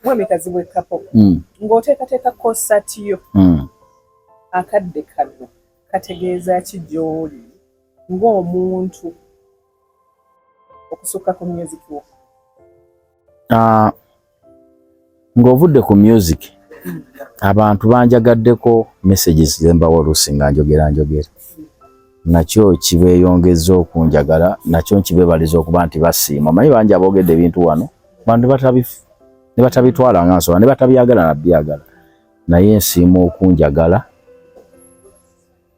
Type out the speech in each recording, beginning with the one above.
Mwami Kazibwe Kapo, ng'oteekateeka concert yo, akadde kano kategeeza ki gy'oli ng'omuntu okusukka ku music wo? Ng'ovudde ku music, abantu banjagaddeko messages zembawa oluusi nga njogera njogera, nakyo kibeeyongeza okunjagala, nakyo nkibebaliza okuba nti basiima. Omanyi bangi aboogedde ebintu wano, bantu ne batabitwala nga nsonga, ne batabyagala nabyagala, naye nsiima okunjagala.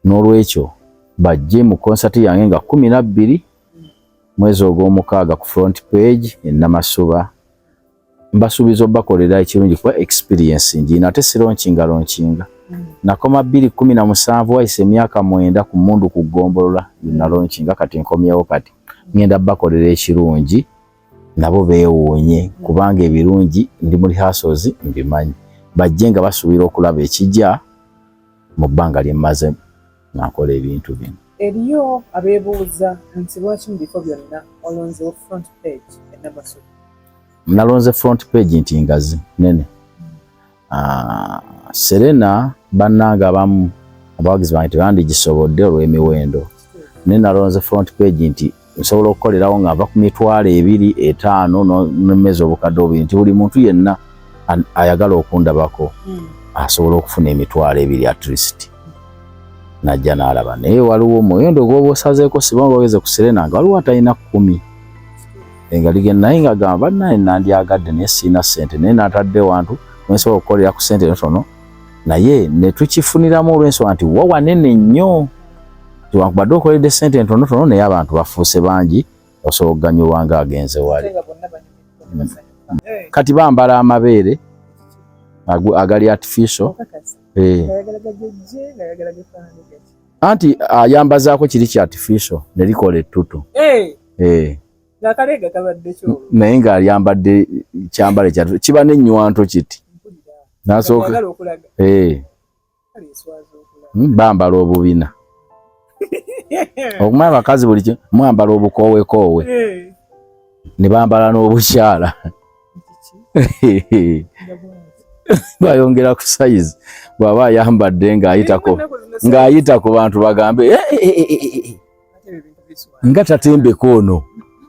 N'olwekyo bajje mu konsati yange nga 12 mwezi ogw'omukaaga ku Front Page e Namasuba. Mbasuubiza obbakolera ekirungi kuba experience ngiina, ate siraunchinga launchinga. Nakoma 2017, wayise emyaka 9 ku mundu ku ggombolola nalaunchinga, kati nkomyewo, kati ngenda bakolera ekirungi nabo beewuunye, kubanga ebirungi ndi mu rehearsals mbimanyi. Bajje nga basuubira okulaba ekijja mu bbanga lye mmaze nga nkola ebintu bino. Eriyo abeebuuza nti lwaki mu bifo byonna olonzewo Front Page e Namasuba? Nalonze Front Page nti ngazi nene. Serena bannange abamu abawagizi bange tebandigisobodde olw'emiwendo, naye nalonze Front Page nti nsobola okukolerawo nga nva ku 200,000, 5,000 n'emmeza 20,000, nti buli muntu yenna ayagala okundabako asobola okufuna 20,000 at least najja n'alaba. Naye waliwo omuwendo gw'oba osazeeko, siba ogeze ku Serena nga waliwo atalina 10 nga ligenda, naye nga gamba bannaye nandyagadde naye sirina ssente, naye natadde wantu wensobola okukolera ku ssente entono, naye ne tukifuniramu olw'ensonga nti wa wanene nnyo, tiwankubadde okoledde ssente entonotono, naye abantu bafuuse bangi, osobola okuganyulwa nga agenze wali. Ate nga bonna banyumiddwa ne basanyuka. Kati bambala amabeere agali artificial. Okakasa? Eh. Ngayagala gajejje, ngayagala gefaanane gati. Anti ayambazaako kiri kya artificial ne likola ettutu. Eh. Ng'akaleega kabadde kyolwo. Naye ng'alyambadde kyambale kya kiba n'ennywanto kiti. Mpulira. Nasooka Ayagala okulaga. Kale eswaza okulaba. Bambala obubina. Okumanya abakazi buli kimu mwambala obukoowekoowe ne bambala n'obukyala. Kiki? Nga bw'ati. Bayongera ku size, bw'aba ayambadde ng'ayitako Ennaku zino ng'ayita ku bantu bagambe, "Eh, eh, eh, eh, eh, eh." Ate ebyo bintu biswaza. Nga tatembeka ono.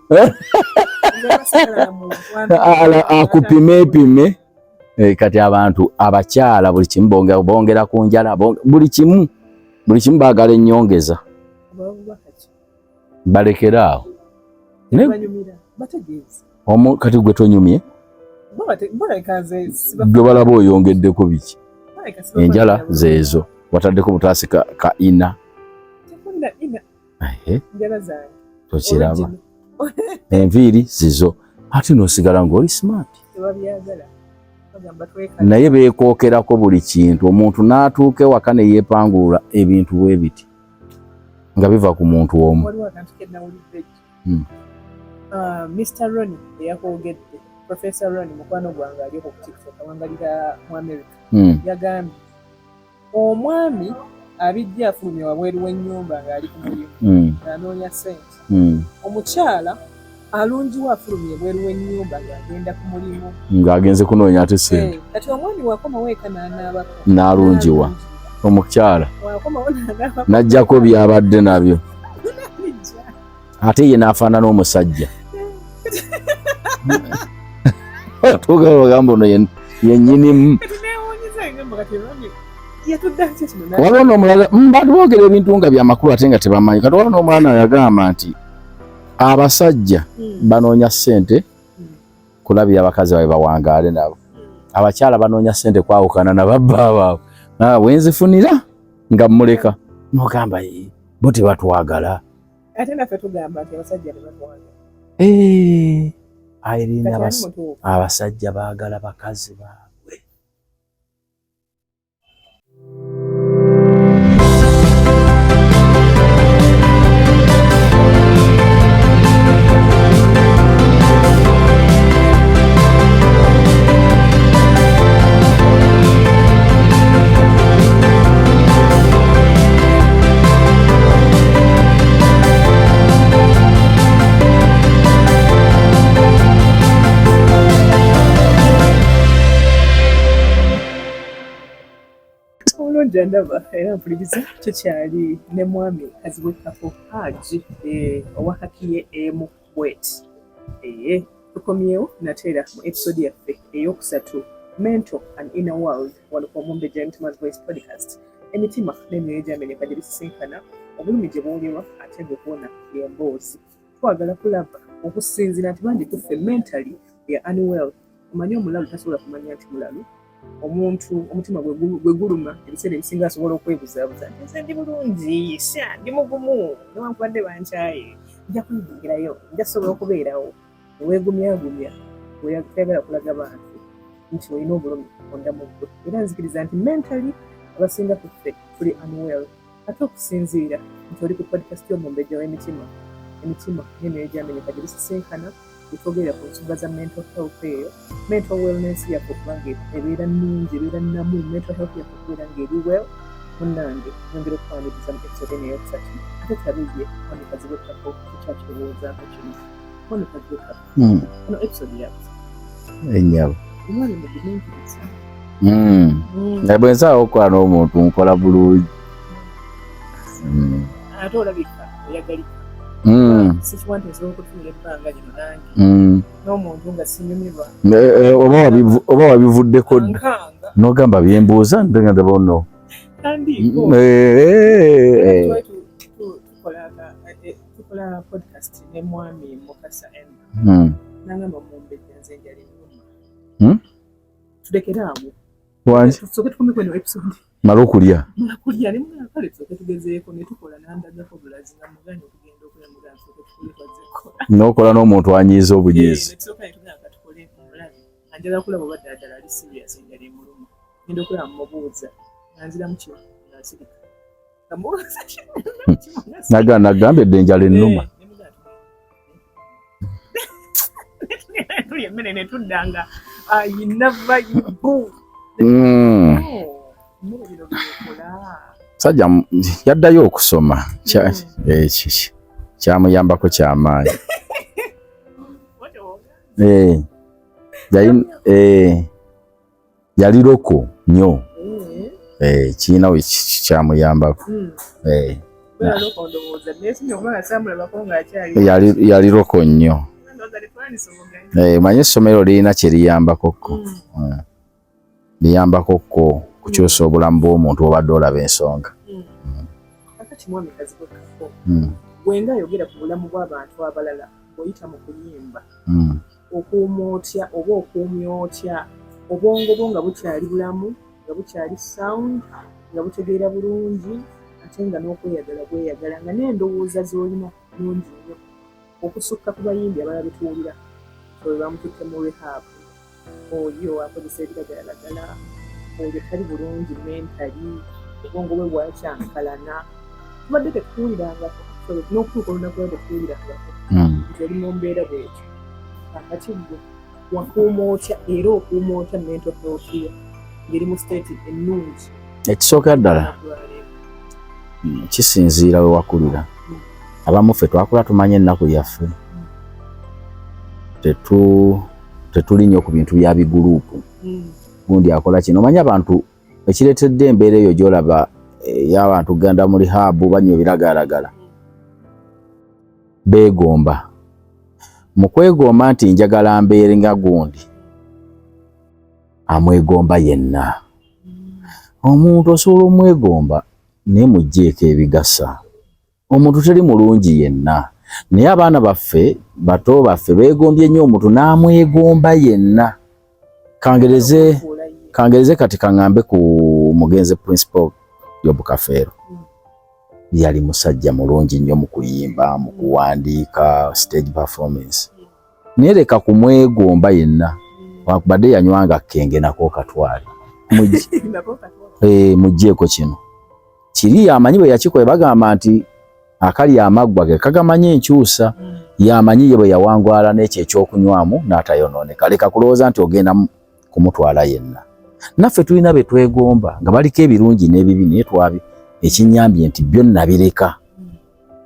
Nze basigala mu nkwano. Akupime epime. Kati abantu abakyala buli kimu bongera ku njala, buli kimu, buli kimu baagala ennyongeza. Ababaka ki? Balekere awo. Banyumira, bategeeza. Kati gwe tonyumye? Bo baleka nze Gwe balaba oyongeddeko biki? Baleka siba Enjala baleka. Zeezo wataddeko butaasi ka ina. Tekunda ina. Ehe, Njala zange. Tokiraba. Original. Enviiri zizo, ate n'osigala ng'oli smart. Tebabyagala. Bagamba twekala. Naye beekookerako buli kintu, omuntu n'atuuka ewaka ne yeepangulula ebintu bwe biti nga biva ku muntu omu. Waliwo akantu ke nawulidde jjo. Mr. Ronnie eyakwogedde, Professor Ronnie mukwano gwange ali okwo ku TikTok, awangalira mu America. Yagambye omwami abijja afulumya wabweru w'ennyumba ng'ali ku mulimu ng'anoonya ssente. Omukyala alungiwa afulumya ebweru w'ennyumba ng'agenda ku mulimu. Ng'agenze kunoonya ate ssente. Kati omwami wakomawo eka n'anaabako. N'alungiwa. Omukyala Wakomawo n'anaabako. N'aggyako by'abadde nabyo. N'abijja. Ate ye n'afaanana omusajja. Tuuka bagamba ono yennyinimu. Kati neewuunyiza ngamba kati Ronnie yatudde atya kino Waliwo n'omulala, bantu boogera ebintu nga byamakulu ate nga tebamanyi. Kati waliwo n'omwana yagamba nti abasajja banoonya ssente kulabira abakazi baabwe bawangaale nabo, abakyala banoonya ssente kwawukana na babba baabwe. Bwe nzifunira nga mmuleka, nogamba, "Eh, bo tebatwagala." Ate naffe tugamba nti abasajja tebatwagala. Eh, Irene, Kati ani mutuufu? Abasajja baagala bakazi baabwe. Omulungi andaba era mpuliriza, tukyali ne mwami Kazibwe Kapo Haji owa Hakiye emu bwet. Tukomyewo nate era mu episode yaffe eyokusatu, Mental and Inner World, wano ku Omumbejja Emitima's Voice Podcast. Emitima n'emyoyo egyamenyeka gye bisisinkana, obulumi gye buwulirwa, ate ng'okuwona y'emboozi. Twagala kulaba okusinziira nti bangi kuffe mentally we are unwell. Omanyi omulalu tasobola kumanya nti mulalu. Omuntu omutima gwe guluma, ebiseera ebisinga asobola okwebuzaabuza nti nze ndi bulungi, sha ndi mugumu, newankubadde bankyaye nja kuyingirayo, nja sobola okubeerawo. Weegumyagumya, toyagala kulaga bantu nti olina obulumi munda mu ggwe. Era nzikiriza nti mentally abasinga ku ffe tuli unwell. Ate okusinziira nti oli ku podcast y'Omumbejja w'Emitima, emitima n'emyoyo gyamenyeka gye bisisinkana, etwogerera ku nsonga za mental health eyo, mental wellness yaffe okuba nga ebeera nnungi, ebeera nnamu, mental health yaffe okubeera ng'eri well. Munnange, nyongera okukwaniriza mu episode eno eyokusatu. Ate tulabe ye mwami Kazibwe Kapo tukyakirowoozaako kino. Mwami Kazibwe Kapo, eno episode yakusatu. Ennyabo. Omwami mugumiikiriza. Nga bwe nsaawa okukola n'omuntu nkola bulungi. Ate olabika oyagalika. Sikiwa nti nsobola okutunula ebbanga lino nange n'omuntu nga sinyumirwa. Oba wabivuddeko dda. Nkanga. N'ogamba byembuuza ndagamba bono. Tandiiko. Tukola podcast ne mwami Mukasa Emma. Nangamba, "Mumbejja, nze njala ennuma." Tulekere awo. Wangi? Tusooke tukomeko eno episode. Mala okulya. Mala kulya ne mugamba, kale tusooke tugezeeko. Ne tukola, n'andagako bulazi nga muganye okugenda okulya, mugamba tusooke tukole, twazze kukola. N'okola n'omuntu anyiiza obunyiizi. Ne tusooka ne tugamba katukole omulabe. Anjagala kulaba oba ddala ddala ali serious, enjala emuluma. Ngenda okulaba mubuuza nga nziramu kimu ng'asirika. Nga mubuuza kimu ng'asirika. Nagambye edda enjala ennuma. Ne mugamba tugenda tulya emmere ne tudda nga ayina vibe. Emmere bino byekola. Sajja yaddayo okusoma. Kyamuyambako kyamaanyi. Yali loko nnyo. Kirina we kyamuyambako. Beera loko ndowooza neesimye okubanga saamulabako ng'akyali. Yali loko nnyo. Ndowooza tetwandisoboganye. Manyi essomero lirina kye liyambako ko. Liyambako ko kukyusa obulamu bw'omuntu obadde olaba ensonga. Kakati mwami Kazibwe Kapo, gwe nga ayogera ku bulamu bw'abantu abalala ng'oyita mu kuyimba, okuuma otya oba okuumya otya obwongo bwo nga bukyali bulamu, nga bukyali sound, nga butegeera bulungi, ate nga n'okweyagala bweyagala, nga n'endowooza z'olina nnungi nnyo okusukka ku bayimbi abalala betuwulira oyo bamututte mu rehab, oyo akozesa ebiragalalagala, oyo tali bulungi mentally, obwongo bwe bwakyankalana? Tubadde tetuwulirangako n'okutuuka olunaku lwa tetuwulirangako nti oli mu mbeera bwetyo. Kakati gwe wakuuma otya era okuuma otya mental health yo ng'eri mu state ennungi? Ekisooka ddala, olunaku lwaleero? Kisinziira we wakulira. Abamu ffe twakula tumanye ennaku yaffe, tetuli nnyo ku bintu bya biguluupu. Gundi akola kino, omanyi abantu ekireetedde embeera eyo gy'olaba ey'abantu kugenda mu rehab banywa ebiragalalagala, beegomba. Mu kwegomba nti njagala mbeere nga gundi, amwegomba yenna. Omuntu osobola omwegomba naye muggyeko ebigasa. Omuntu teri mulungi yenna, naye abaana baffe, bato baffe beegombye nnyo omuntu n'amwegomba yenna. Kangereze Okufuula ye. Kangereze kati kaŋŋambe ku mugenzi Principal Job Kafeero. Yali musajja mulungi nnyo mu kuyimba, mu kuwandiika, stage performance, naye leka kumwegomba yenna. Wakubadde yanywanga kenge nako katwale. Nako katwale. Muggyeko kino kiri yamanyi bwe yakikola. Bagamba nti akali amaggwa ge kagamanyi enkyusa. Yamanyi ye bwe yawangwala n'ekyo ekyokunywamu n'atayonooneka. Leka kulowooza nti ogenda kumutwala yenna. Naffe tulina be twegomba nga baliko ebirungi n'ebibi, naye twabi ekinyambye nti byo nabireka,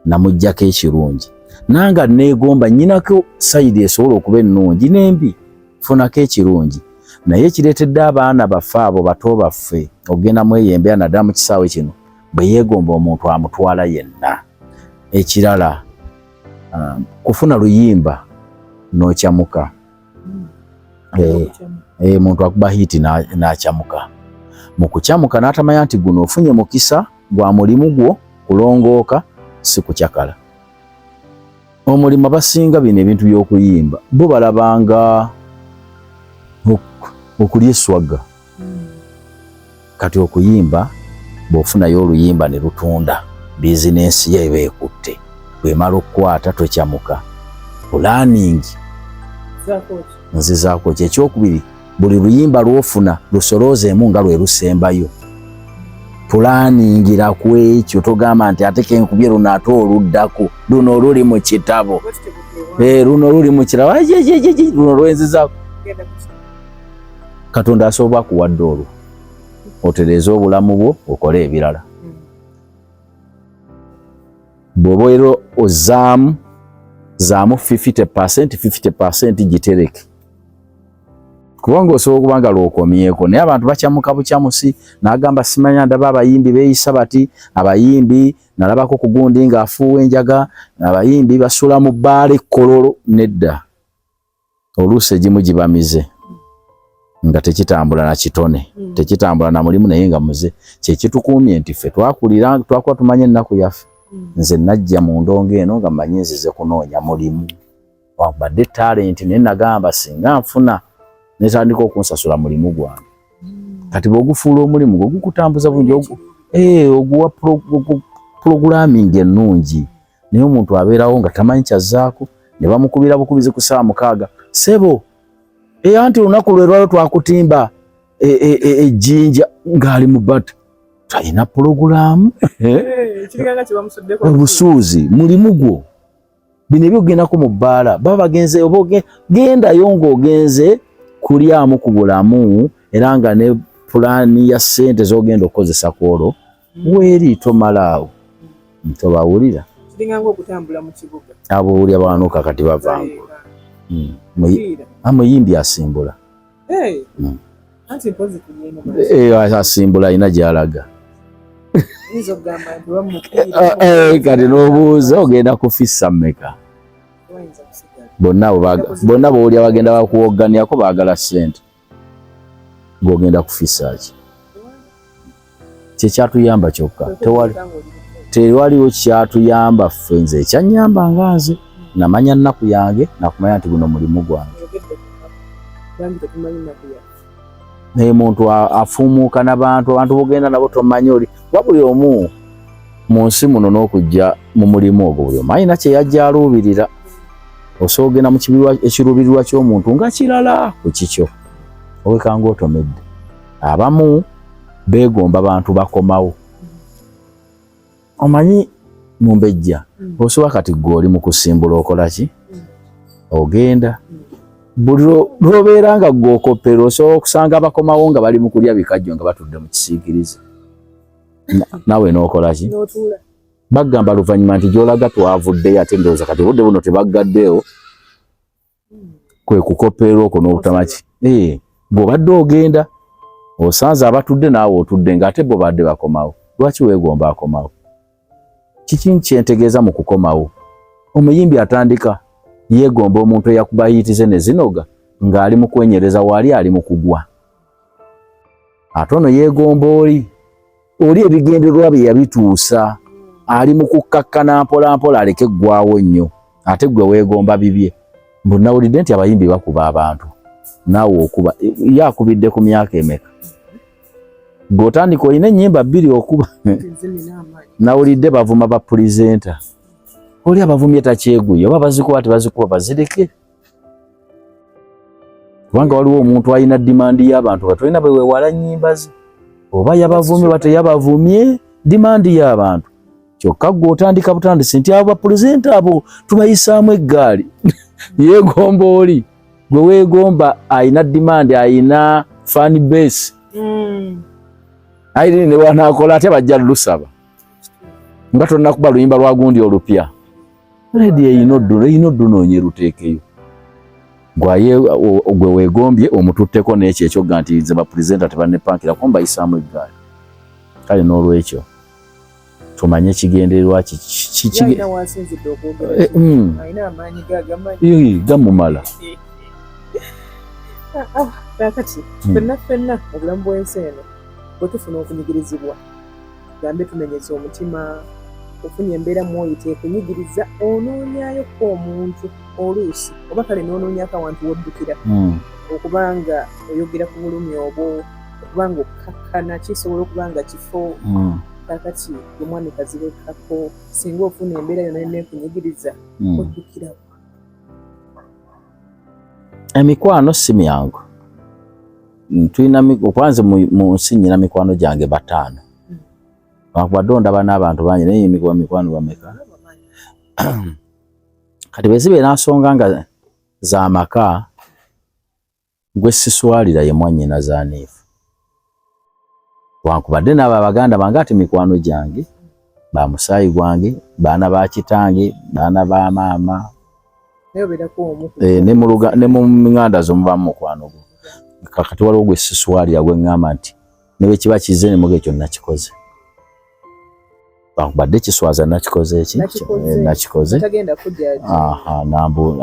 namuggyako ekirungi. Nanga neegomba nnyinako side esobola okuba ennungi n'embi, funako ekirungi. Naye ekireetedde abaana baffe abo bato baffe okugenda mu eyo embeera naddala mu kisaawe kino, bwe yeegomba omuntu amutwala yenna. Ekirala, kufuna luyimba n'okyamuka. Muntu akuba hiiti n'akyamuka. Mu kukyamuka n'atamanya nti guno ofunye mukisa gwa mulimu gwo kulongooka, si kukyakala. Omulimu abasinga bino ebintu by'okuyimba bo balabanga okulya eswaga. Kati okuyimba bw'ofunayo oluyimba ne lutunda, bizinensi yo eba ekutte. Bw'emala okukwata tokyamuka. Planning nzizaako ki? Ekyokubiri, buli luyimba lw'ofuna lusoloozeemu nga lwe lusembayo. Pulaningira ku ekyo, togamba nti ate kenkubye luno ate oluddako, luno oluli mu kitabo, luno oluli mu kirabo, luno lwenzizaako. Katonda asobola akuwadde olwo otereeze obulamu bwo okole ebirala. Bw'oba era ozaamu zaamu 50%, 50% gitereke, kubanga osobola okuba nga lwokomyeko. Naye abantu bakyamuka bukyamusi n'agamba simanya ndaba abayimbi beeyisa bati, abayimbi nalabako ku gundi ng'afuuwa enjaga, abayimbi basula mu bbaala ekkololo. Nedda, oluusi egimu gibamize nga tekitambula na kitone, tekitambula na mulimu, naye nga muze. Kyekitukuumye nti ffe twakulira twakuba tumanye ennaku yaffe. Nze najja mu ndongo eno nga mmanyi nzize kunoonya mulimu, wakubadde talenti, naye nagamba singa nfuna netandika okunsasula mulimu gwange. Kati bw'ogufuula omulimu gwo gukutambuza bulungi, oguwa programming ennungi. Naye omuntu abeerawo nga tamanyi kyazzaako, ne bamukubira bukubizi ku ssaawa 6, sebo anti olunaku lwe lwalo twakutimba ejjinja, ng'ali mu bata talina pulogulaamu. Obusuuzi mulimu gwo. Bino ebyokugendako mu bbaala baba bagenze, oba gendayo ng'ogenze kulyamu ku bulamu, era nga ne pulaani ya ssente z'ogenda okukozesa ku olwo weeri, tomalaawo tobawulira. Abo owulira bawanuka kati bavangula. Amuyimbi asimbula, asimbula alina gy'alaga. Kati n'obuuza ogenda kufissa mmeka? Bonna b'owulira bagenda bakuwogganirako baagala ssente, gw'ogenda kufissa ki? Kyekyatuyamba kyokka, tewaliwo kyatuyamba ffe. Nze ekyannyamba nga nze namanya nnaku yange, nakumanya nti guno mulimu gwange. Naye muntu afuumuuka n'abantu, abantu bogenda nabo tomanyi oli kuba buli omu mu nsi muno n'okujja mu mulimu ogwo buli omu alina kye yajja aluubirira. Osobola ogenda mu ekiruubirirwa ky'omuntu nga kirala ku kikyo, owekanga otomedde. Abamu beegomba bantu bakomawo. Omanyi mumbejja, osobola kati gwe oli mu kusimbula okola ki? Ogenda buli lwobeera nga gwe okoppera, osobola okusanga abakomawo nga bali mu kulya bikajjo nga batudde mu kisiikirize, naawe n'okola ki? Bagamba luvannyuma nti gy'olaga twavuddeyo, ate ndowooza kati obudde buno tebaggaddeewo. Kwe kukoppeerwa okwo n'obutamaki. Bw'obadde ogenda osanze abatudde naawe otudde ng'ate bo badde bakomawo, lwaki weegomba akomawo? Kiki kyentegeeza mu kukomawo? Omuyimbi atandika yeegomba omuntu eyakuba hiiti ze ne zinoga ng'ali mu kwenyereza, waali ali mu kugwa, ate ono yeegomba oli oli ebigendererwa bye yabituusa, ali mu kukkakkana mpola mpola aleke eggwawo nnyo, ate gwe weegomba bibye. Mbu nawulidde nti abayimbi bakuba abantu, naawe okuba ye akubidde ku myaka emeka? Gweotandika olina ennyimba 2 okuba. Nawulidde bavuma ba presenter, oli abavumye takyeguye, oba bazikuba tebazikuba bazireke, kubanga waliwo omuntu alina demand y'abantu nga tolina bwewewala nnyimba ze, oba yabavumye oba teyabavumye, demand y'abantu. Kyokka gwe otandika butandisi nti abo ba presenter abo tubayisaamu eggaali. Yeegomba oli gwe weegomba alina demand, alina fan base. Irene ne wanaakola ate bajja lusaba nga tonnakuba luyimba lwa gundi olupya. Redi erina oddunoonya eruteekeyo. Gwaye gwe weegombye omututteko n'ekyo ekyogga nti nze bapurezenta tebannepankira ko mbayisaamu eggaali. Kale n'olwekyo tumanye ekigendererwa gamumala. Kakati ffenna ffenna mu bulamu bw'ensi eno bwe tufuna okunyigirizibwa, gambe tumenyeza omutima, ofunye embeera mwoyita ekunyigiriza, onoonyayo ko omuntu oluusi oba kale n'onoonyako awantu w'oddukira okubanga oyogera ku bulumi obwo, okubanga okkakkana, kisobola okuba nga kifo. Kakati gwe mwami Kazibwe Kapo, singa ofuna embeera yonna yonna ekunyigiriza, oddukirawo? Emikwano si myangu. Tulina okwanze mu nsi nnyina mikwano gyange 5. Lwakubadde ondaba n'abantu bangi naye mikwano bameka. Kati bwe zibeera nsonga nga z'amaka, gwe siswalira ye mwannyinaze Aniifu. Lwankubadde n'abo abaganda bange ate mikwano gyange, ba musaayi gwange, baana ba kitange, baana ba maama. Ne mu nganda zo mubamu mukwano gwo. Kakati waliwo gwe siswalira gwe ŋŋamba nti ne bwe kiba kizze ne muga ekyo nakikoze. Lwankubadde kiswaza nakikoze eki? Nakikoze.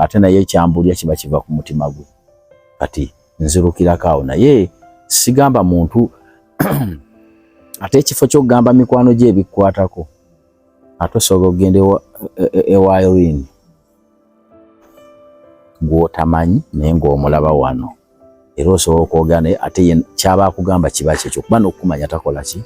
Ate naye ekyambulya kiba kiva ku mutima gwe. Kati nzirukirako awo, naye sigamba muntu ate ekifo ky'okugamba mikwano gye ebikukwatako, ate osobola okugenda ewa Irene gw'otamanyi naye ng'omulaba wano, era osobola okwogera naye ate kyaba akugamba kiba kyekyo, kuba n'okukumanya takola ki.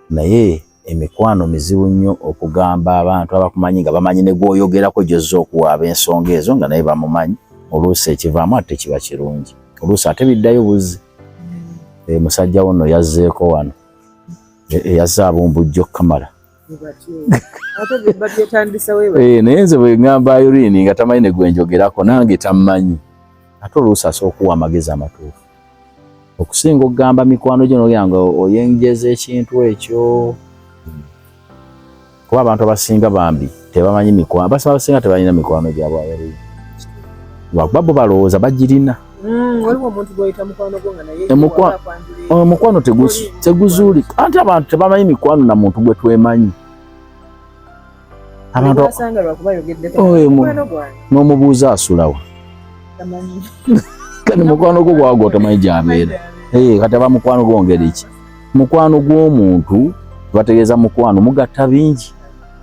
Naye emikwano mizibu nnyo okugamba abantu abakumanyi nga bamanyi ne gw'oyogerako gy'ozze okuwaaba ensonga ezo nga naye bamumanyi, oluusi ekivaamu ate kiba kirungi, oluusi ate biddayo buzzi. Musajja wo nno yazzeeko wano, yazze abumbujja okukamala. Naye nze bwe ŋŋamba Irene nga tamanyi ne gwe njogerako, nange tammanyi, ate oluusi asobola okuwa amagezi amatuufu okusinga okugamba mikwano gyo n'ogamba nga oyenjeza ekintu ekyo. Kuba abantu abasinga bambi tebamanyi mikwano, abasinga tebalina mikwano gyabwe Irene, lwakuba bo balowooza bagirina. Omukwano teguzuulika, anti abantu tebamanyi mikwano na muntu gwe twemanyi. N'omubuuza asulawa, kati mukwano gwo gwago otamanyi gy'abeera. Kati aba mukwano gwo ngeri ki? Mukwano gw'omuntu bategeeza mukwano mugatta bingi,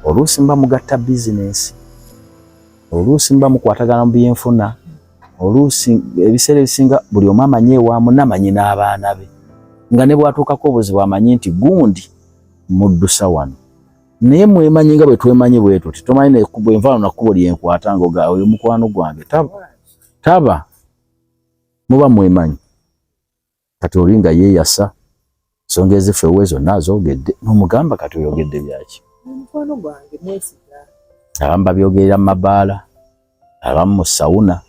oluusi muba mugatta bizinensi, oluusi muba mukwatagana mu byenfuna, oluusi ebiseera ebisinga buli omu amanyi ewa munne, amanyi n'abaana be, nga ne bw'atuukako obuzibu amanyi nti gundi muddusa wano. Naye mwemanyi nga bwe twemanyi bwe tuti, tomanyi bwe nva wano na kkubo lye nkwata ng'oga oyo mukwano gwange taba, muba mwemanyi. Kati oli nga yeeyasa ensonga ezifa ewuwe zonna azoogedde, n'omugamba kati oyogedde byaki? Mukwano gwange mwesiga. Abamu babyogerera mu mabaala, abamu mu sawuna,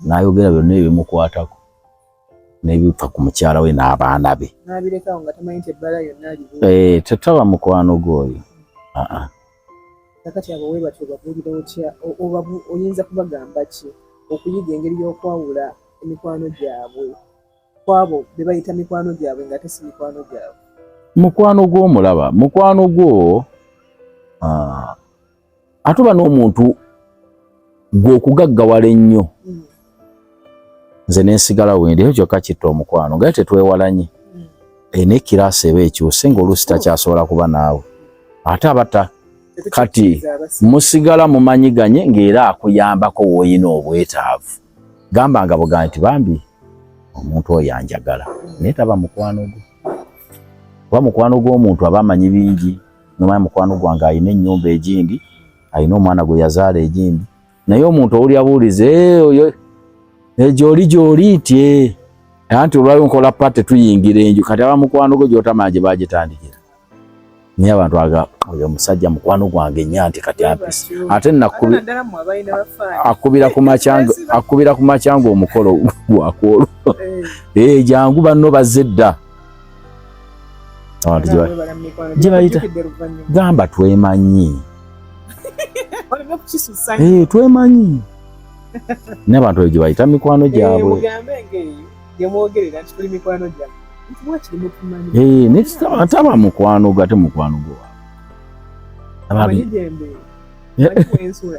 n'ayogera byonna ebimukwatako n'ebifa ku mukyala we n'abaana be. N'abirekawo nga tamanyi nti ebbaala yonna aliwo. Tetaba mukwano gwe oyo. Kakati abo we batyo obabuulira otya? Oyinza kubagamba ki okuyiga engeri y'okwawula emikwano gyabwe kwabo be bayita mikwano gyabwe nga ate si mikwano gyabwe? Mukwano gw'omulaba, mukwano gwo ate oba n'omuntu gw'okugaggawala ennyo, nze nensigala wendi, ekyo kyokka kitta omukwano, nga tetwewalanye. N'ekiraasi eba ekyuse ng'oluusi takyasobola kuba naawe, ate abata kati musigala mumanyiganye ng'era akuyambako w'oyina obwetaavu. Gamba nga buga nti bambi omuntu oyo anjagala, naye taba mukwano gwo. Kuba mukwano gw'omuntu aba amanyi bingi, nomanya mukwano gwange alina ennyumba egindi, alina omwana gwe yazaala egindi, naye omuntu owulira buwulizi oyo gy'oli gy'oli nti anti olwali nkola pate tuyingira enju, kati aba mukwano gwo gy'otamanya gye bagitandikira. Naye abantu aga oyo omusajja mukwano gwange nnyo nti kati ampisa, ate akubira ku makya ng'omukolo gwakwolwo, jangu banno bazze dda. Abantu gye bayita gamba twemanyi, twemanyi. N'abantu eyo gye bayita mikwano eh, gyabwe. Eh, taba mukwano gwo ate mukwano gwo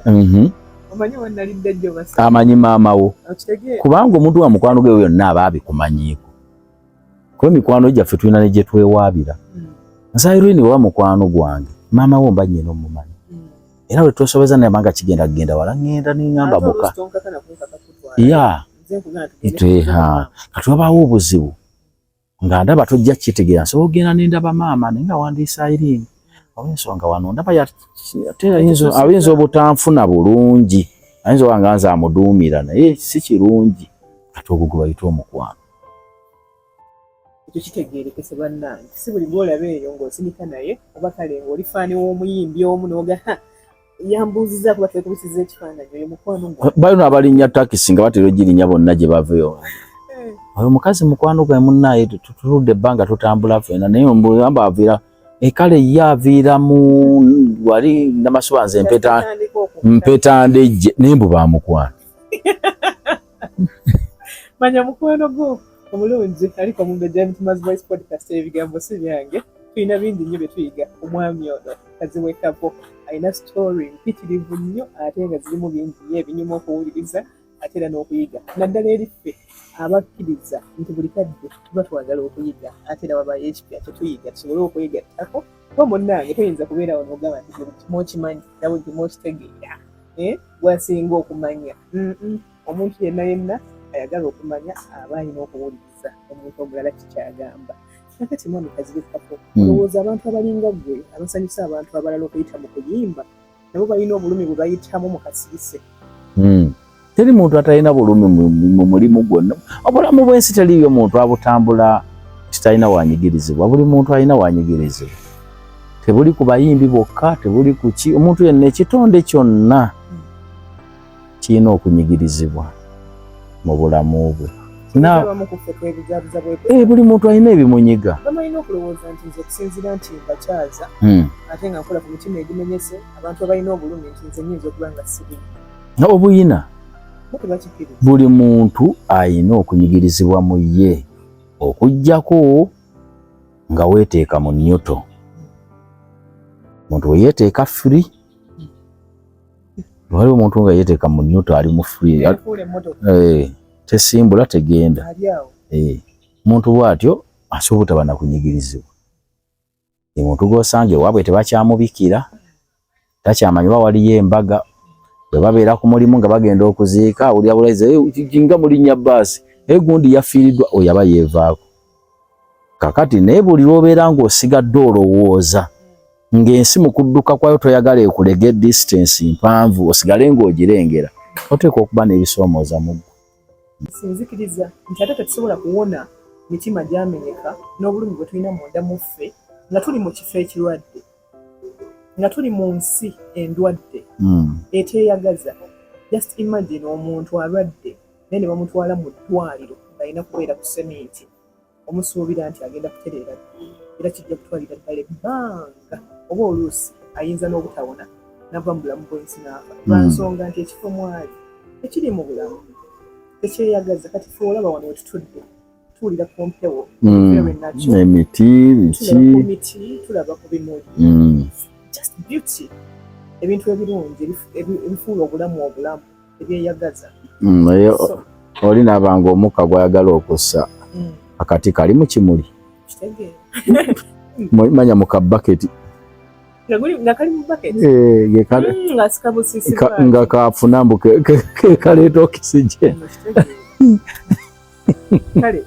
mhm. Amanyi maama wo, kubanga omuntu wa mukwano gwe yonna aba abikumanyiiko, kuba emikwano gyaffe tulina ne gye twewaabira. Nze Irene wa mukwano gwange, maama wo mba nnyina omumanyi, era bwe twesobeza naye banga kigenda kugenda wala, ŋŋenda ne ŋŋamba muka ya kati wabaawo obuzibu nga ndaba tojja kukitegeera, nsobola okugenda ne ndaba maama naye nga wandiisa Irene olw'ensonga wano ndaba ayinza obutanfuna bulungi, ayinza oba nga nze amuduumira, naye si kirungi. Kati ogwo gwe bayita omukwano. Ekyo kitegeerekese bannange, si buli gw'olaba eyo ng'osinika naye, oba kale ng'oli faani w'omuyimbi omu n'oga yambuuziza kuba twekubisiza ekifaananyi, oyo mukwano gwa balino abalinnya takisi nga batera ogirinnya bonna gye baveyo. Eh. Oyo mukazi mukwano gwe munnaye, tutuludde ebbanga tutambula ffena, naye mbugamba aviira ekale eh, ye aviira mu wali Namasuba, nze mpeta mpeta ndejje, naye mbu bamukwano. Manya mukwano gwo omulungi aliko Omumbejja Mitima's Voice Podcast. Ebigambo si byange, tulina bingi nnyo bye tuyiga. Omwami ono Kazibwe Kapo alina story mpitirivu nnyo, ate nga zirimu bingi nnyo ebinyuma okuwuliriza ate era n'okuyiga, naddala eri ffe abakkiriza nti buli kadde tuba twagala okuyiga, ate era wabayo ekipya kyetuyiga tusobole okwegattako, kuba munnange toyinza kubeerawo n'ogamba nti buli kimu okimanyi era buli kimu okitegeera, eh, gwasinga okumanya. Omuntu yenna yenna ayagala okumanya aba alina okuwuliriza omuntu omulala kikyagamba. Kakati mwami Kazibwe Kapo, olowooza abantu abalinga ggwe abasanyusa abantu abalala okuyita mu kuyimba nabo balina obulumi bwe bayitamu mu kasirise? Teri muntu atalina bulumi mu mulimu gwonna. Obulamu bw'ensi teriiyo muntu abutambula kitalina wanyigirizibwa. Buli muntu alina wanyigirizibwa, tebuli ku bayimbi bokka, tebuli ku ki, omuntu yenna, ekitonde kyonna kirina okunyigirizibwa mu bulamu bwe. Eh, buli muntu alina ebimunyiga. Bamalina okulowooza nti nze okusinziira nti mbakyaza, ate nga nkola ku mitima egimenyese, abantu abalina obulumi, nti nze nyinza okuba nga sirina obuyina. Buli muntu alina okunyigirizibwa mu ye, okuggyako nga weeteeka mu neutral. Omuntu bwe yeeteeka free, waliwo omuntu nga yeeteeka mu neutral, ali mu free, eh, tesimbula tegenda. Eh, omuntu bw'atyo asobola obutaba na kunyigirizibwa. Omuntu gw'osanga ewaabwe tebakyamubikira, takyamanyi oba waliyo embaga, bwe babeera ku mulimu nga bagenda okuziika, awulira bulayizi eh, nga mulinnya baasi egundi yafiiriddwa, oyo aba yeevaako. Kakati naye buli lw'obeera ng'osigadde olowooza ng'ensi mu kudduka kwayo toyagala ekulege distance mpanvu, osigale ng'ogirengera, oteekwa okuba n'ebisoomooza mu ggwe. Nzikiriza nti ate tetusobola kuwona mitima gyamenyeka n'obulumi bwe tulina munda mu ffe nga tuli mu kifo ekirwadde, nga tuli mu nsi endwadde eteeyagaza. Just imagine omuntu alwadde naye ne bamutwala mu ddwaliro ng'alina kubeera ku seminti, omusuubira nti agenda kutereera, era kijja kutwalira ddala ebbanga, oba oluusi ayinza n'obutawona nava mu bulamu bw'ensi n'afa, lwa nsonga nti ekifo mwali tekiri mu bulamu, tekyeyagaza. Kati fe olaba wano wetutudde tuwulira ku mpewo, emiti. Biki, miti, tulaba ku bimuli, just beauty, ebintu ebirungi ebifuula obulamu obulamu, ebyeyagaza. Naye oli naabanga omukka gwayagala okussa, akati kali mu kimuli, manya mu kabaketi. Eh, nga kafuna mbu kekaleeta oxygen. Kale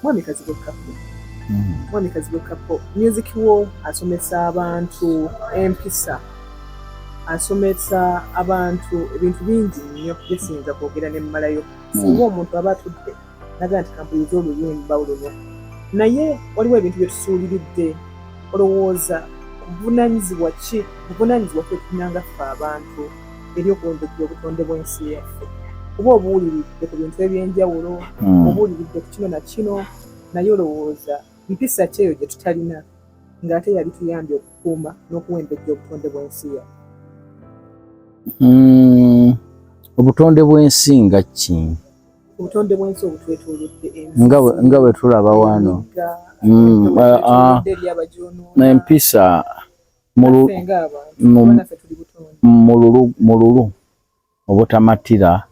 mwami Kazibwe Kapo, mwami Kazibwe Kapo, music wo asomesa abantu empisa, asomesa abantu ebintu bingi nnyo byesinza kwogera nemmalayo. Singa omuntu aba atudde naga nti kampulize oluyimba luno, naye waliwo ebintu bye tusuuliridde. Olowooza buvunanyizibwa ki, buvunanyizibwa ki bwetulina ffe abantu eri okuwembejja obutonde bw'ensi yaffe? Kuba obuwuliridde ku bintu ebyenjawulo, obuwuliridde ku kino na kino, naye olowooza mpisa ki eyo gye tutalina ng'ate yali tuyambye okukuuma n'okuwembejja obutonde bw'ensi yaffe? Obutonde bw'ensi nga ki? Obutonde bw'ensi obutwetoolodde. Nga bwe tulaba wano empisa mululu obutamatira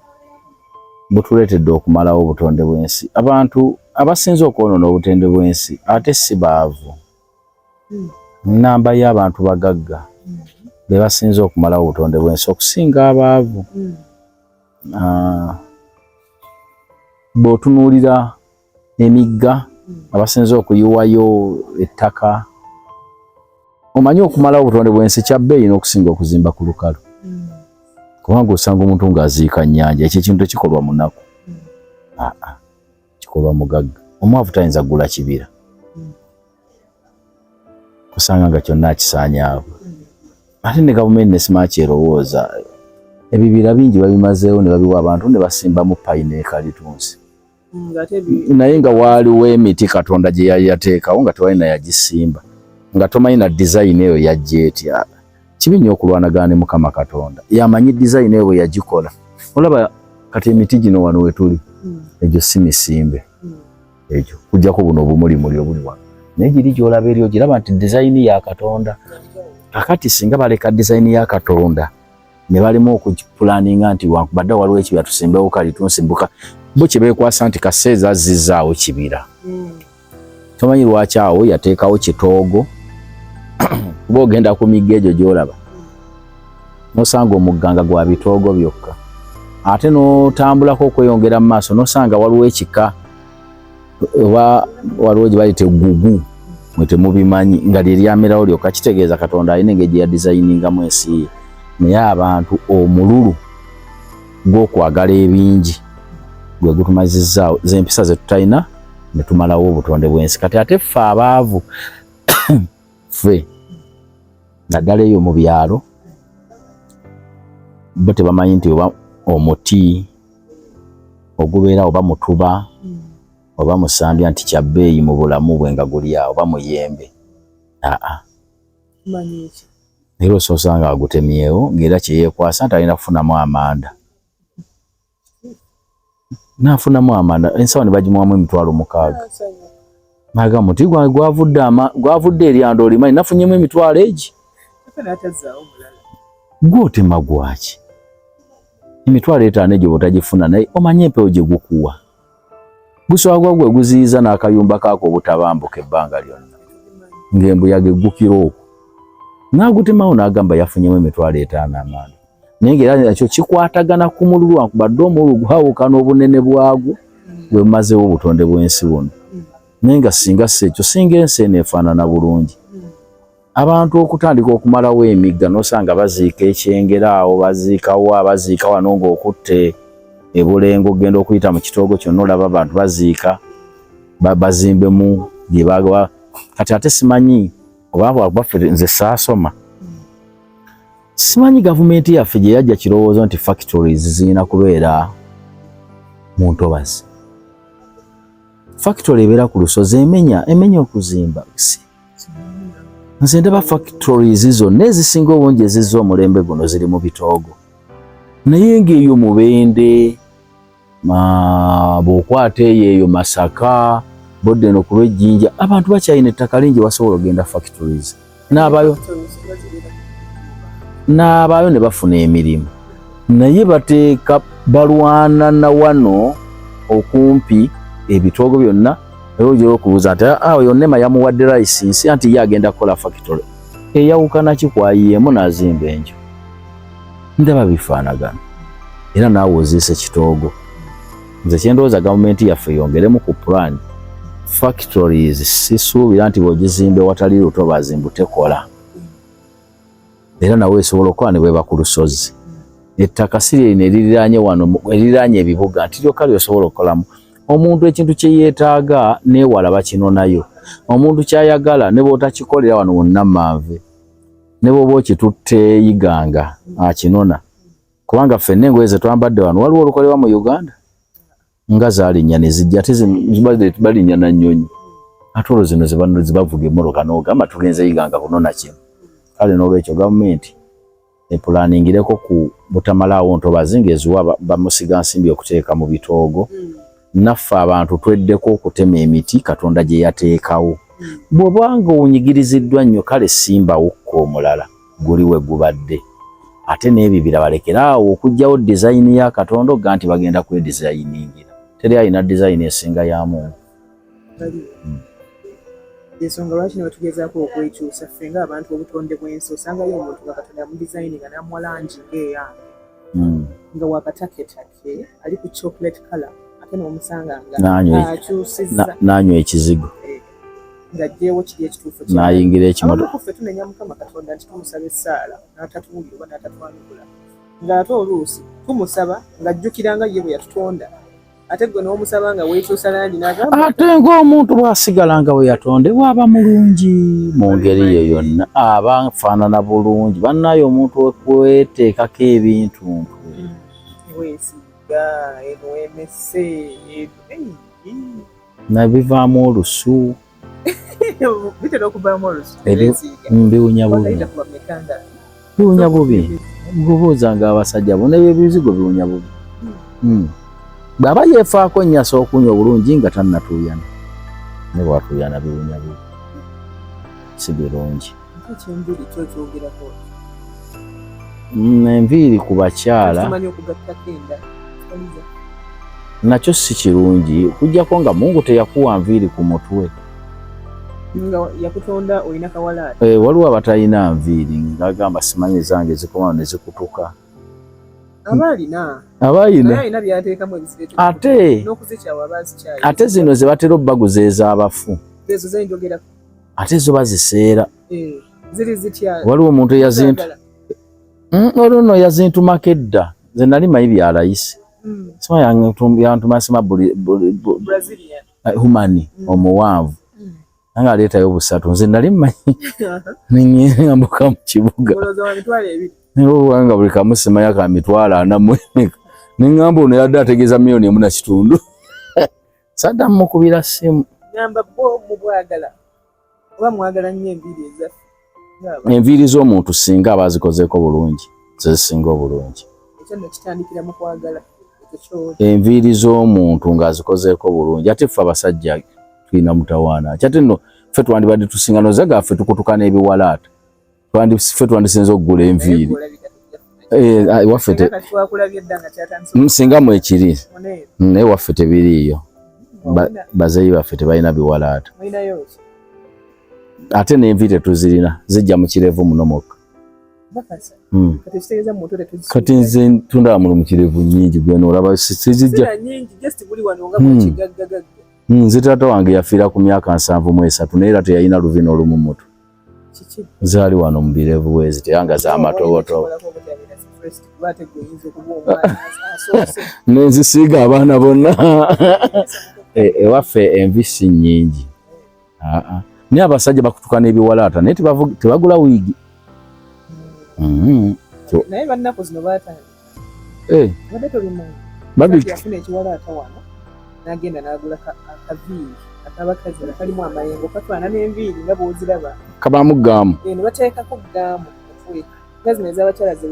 butuleetedde okumalawo obutonde bw'ensi. Abantu abasinze okwonoona obutonde bw'ensi ate si baavu. Nnamba y'abantu bagagga be basinze okumalawo obutonde bw'ensi okusinga abaavu. Bw'otunuulira emigga abasinze okuyiwayo ettaka, omanyi okumalawo obutonde bw'ensi kya bbeeyi n'okusinga okuzimba ku lukalu, kubanga osanga omuntu ng'aziika nnyanja. Ekyo ekintu tekikolwa munaku, kikolwa mugagga. Omwavu tayinza kugula kibira, osanga nga kyonna akisaanyaawo. Ate ne gavumenti nesima kyerowooza, ebibira bingi babimazeewo ne babiwa abantu ne basimbamu payini ne kalitunsi, naye nga waaliwo emiti Katonda gye yali yateekawo nga tewali na yagisimba, nga tomanyi na dizayini eyo yajja etya. Kibi nnyo okulwanagana ne Mukama Katonda, yamanyi dizayini eyo bwe yagikola. Olaba kati emiti gino wano wetuli, egyo si misimbe, egyo kujjako buno obumulimuli obuli wano, naye giri gy'olaba eri ogiraba nti dizayini ya Katonda. Kakati singa baleka dizayini ya Katonda ne balimu okupulaninga nti wankubadde waliwo ekibira tusimbewo kalitunsi, mbuka bo kye beekwasa nti kaseeza azzizaawo kibira. Tomanyi lwaki awo yateekawo kitoogo, kuba ogenda ku migga egyo gy'olaba n'osanga omugga nga gwa bitoogo byokka, ate n'otambulako okweyongera mu maaso n'osanga waliwo ekika oba waliwo gye bayita eggugu, mwe temubimanyi, nga lye lyamerawo lyokka. Kitegeeza Katonda alina engeri gye yadizayiningamu ensi ye, naye abantu omululu gw'okwagala ebingi gwe gutumazizaawo z'empisa ze tutalina ne tumalawo obutonde bw'ensi. Kati ate ffe abaavu, ffe naddala eyo mu byalo, bo tebamanyi nti oba omuti ogubeera oba mutuba oba musambya nti kya bbeeyi mu bulamu bwe nga guli awo, oba muyembe, aa, era osoosa nga agutemyewo ng'era kyeyeekwasa nti alina kufunamu amanda, naafunamu amanda, ensawo ne bagimuwamu 60,000. Naga muti gwange gwavudde ama gwavudde eryanda, olimanyi nafunyemu emitwalo egi, gwotema gwaki 50,000 egyo bwotagifuna? Naye omanyi empewo gye gukuwa, gusobola gwa gwe guziyiza n'akayumba kaako obutabambuka ebbanga lyonna ng'embuyaga eggukira okwo. N'agutemawo n'agamba yafunyemu 50,000 amanda, naye ng'era nakyo kikwatagana ku mululu, wankubadde omululu gwawukana obunene bwagwo gwe bumazeewo obutonde bw'ensi buno. Naye nga singa si ekyo, singa ensi eno efaanana bulungi. Abantu okutandika okumalawo emigga, n'osanga baziika ekyengera awo, baziikawo, abaziika wano ng'okutte ebulengo ogenda okuyita mu kitoogo kyonna, olaba abantu baziika bazimbemu bye baga. Kati ate simanyi oba baffe, nze saasoma, simanyi gavumenti yaffe gye yajja kirowoozo nti factories zirina kubeera mu ntobazi. Factory ebeera ku lusozi emenya emenya okuzimba si nze ndaba factories zonna ezisinga obungi ezizza omulembe guno ziri mu bitoogo, naye ng'eyo Mubende, bw'okwata eyo eyo Masaka, bodde eno ku lw'Ejjinja, abantu bakyalina ettaka lingi basobola okugenda factories n'abayo n'abaayo ne bafuna emirimu, naye bateeka balwana na wano okumpi ebitoogo byonna. Era ojja okubuuza nti, "Ah, oyo NEMA yamuwadde license anti ye agenda kukola factory eyawukana ki kwayiyeemu n'azimba enju?" Ndaba bifaanagana, era naawe oziise kitoogo. Nze kyendowooza, gavumenti yaffe yongeremu ku plan. Factories sisuubira nti bw'ogizimba ewatali lutobazi mbu tekola, era nawe esobola okukola ne bweba ku lusozi. Ettaka si lye lino eririraanye wano, eririraanye ebibuga, nti lyokka lyosobola okukolamu. Omuntu ekintu kye yeetaaga neewala bakinonayo. Omuntu kyayagala ne bw'otakikolera wano wonna manve, ne bw'oba okitutte Iganga akinona, kubanga ffenna engoye ze twambadde wano waliwo olukolebwa mu Uganda nga zaalinnya ne zijja, ate balinnya na nnyonyi, ate olwo zino zebavuga emmotoka n'ogamba tugenze Iganga kunona kino. Kale n'olwekyo gavumenti epulaningireko ku butamalaawo ntobazi ng'eziwa bamusigansimbi okuteeka mu bitoogo. Naffe abantu tweddeko okutema emiti Katonda gye yateekawo. Bw'oba nga onyigiriziddwa nnyo, kale simbawokko omulala guli we gubadde. Ate n'ebibira balekere awo okuggyawo dizayini ya Katonda okuga nti bagenda kwedizayiningira. Teri alina dizayini esinga ya Mungu. Ensonga lwaki ne wetugezaako okwekyusa ffe ng'abantu obutonde bw'ensi, osangayo omuntu nga Katonda yamudizayininga n'amuwa langi ng'eyange nga wakataketake ali ku chocolate color, ate n'omusanga nga akyusizza n'anywa ekizigo ng'aggyewo kiri ekituufu. N'ayingira ekimoto. Ffe tunenya Mukama Katonda nti tumusaba essaala n'atatuwulira oba n'atatwanukula, ng'ate oluusi tumusaba ng'ajjukira nga ye bwe yatutonda, ate gwe n'omusaba nga weekyusa langi n'agamba. Ate ng'omuntu bw'asigala nga bwe yatondebwa aba mulungi mu ngeri ye yonna, aba afaanana bulungi. Bannaye, omuntu okweteekako ebintu Weesiiga eno wemese nabivaamu olusu. Bitera okuvaamu olusu. Biwunya bubi, biwunya bubi. Nkubuuza nga abasajja bona ebyo ebizigo biwunya bubi. Bw'aba yeefaako nnyo asobola okuwunya obulungi nga tannatuuyana, ne bw'atuuyana biwunya bubi, si birungi. Enviiri ku bakyala nakyo si kirungi, okuggyako nga Mungu teyakuwa nviiri ku mutwe. Nga yakutonda olina kawalaata. Waliwo abatalina nviiri ng'agamba simanyi zange zikomawo ne zikutuka. Aba alina. Aba alina. Alina byateekamu ebizireeta. Ate n'okuzikyawa aba azikyaye. Ate zino ze batera obbaguza ez'abafu. Ezo zenjogerako. Ate zo baziseera. Ziri zitya? Waliwo omuntu eyazintu olwo nno yazintumako edda, nze nali manyi bya layisi. Sima yantuma sima humani omuwanvu nange aleetayo busatu, nze nali mmanyi neŋŋambuka mu kibuga nga buli kamu simanya ka 400,000, neŋŋamba ono yadde ategeeza 1.5 miliyoni. Sadda mukubira ssimu. Ngamba bo mubwagala oba mwagala nnyo enviiri ezaffe? Enviiri z'omuntu singa aba azikozeeko bulungi zezisinga obulungi. Ekyo nno kitandikira mu kwagala ekyo kyoli. Enviiri z'omuntu ng'azikozeeko bulungi, ate ffe abasajja tulina mutawaana ki? Ate nno ffe twandibadde tusinga noza gaffe tukutuka n'ebiwalaata, ffe twandisinze okugula enviiri. Waffe singa mwekiri, naye waffe tebiriiyo. Bazeeyi baffe tebalina biwalaata, ate n'enviiri tetuzirina, zijja mu kirevu muno mwokka. Kati nze tundaba muno mu kirevu nnyingi, gweno olaba sizijja. Nze taata wange yafiira ku myaka 73, naye era teyalina luvi n'olumu mutwe, zaali wano mu birevu bwezi teyanga z'amatobotobo, nenzisiiga abaana bonna. Ewaffe envi si nnyingi, naye abasajja bakutuka n'ebiwalaata, naye tebagula wiigi. Naye bannaku zino batandika. Badde tobimanyi? Yafuna ekiwalaata wano n'agenda n'agula akaviiri ak'abakazi nga kalimu amayengo, kafaanana n'enviiri nga bw'oziraba. Kabaamu gaamu. Ne bateekako gaamu ku mutwe nga zino ez'abakyala ze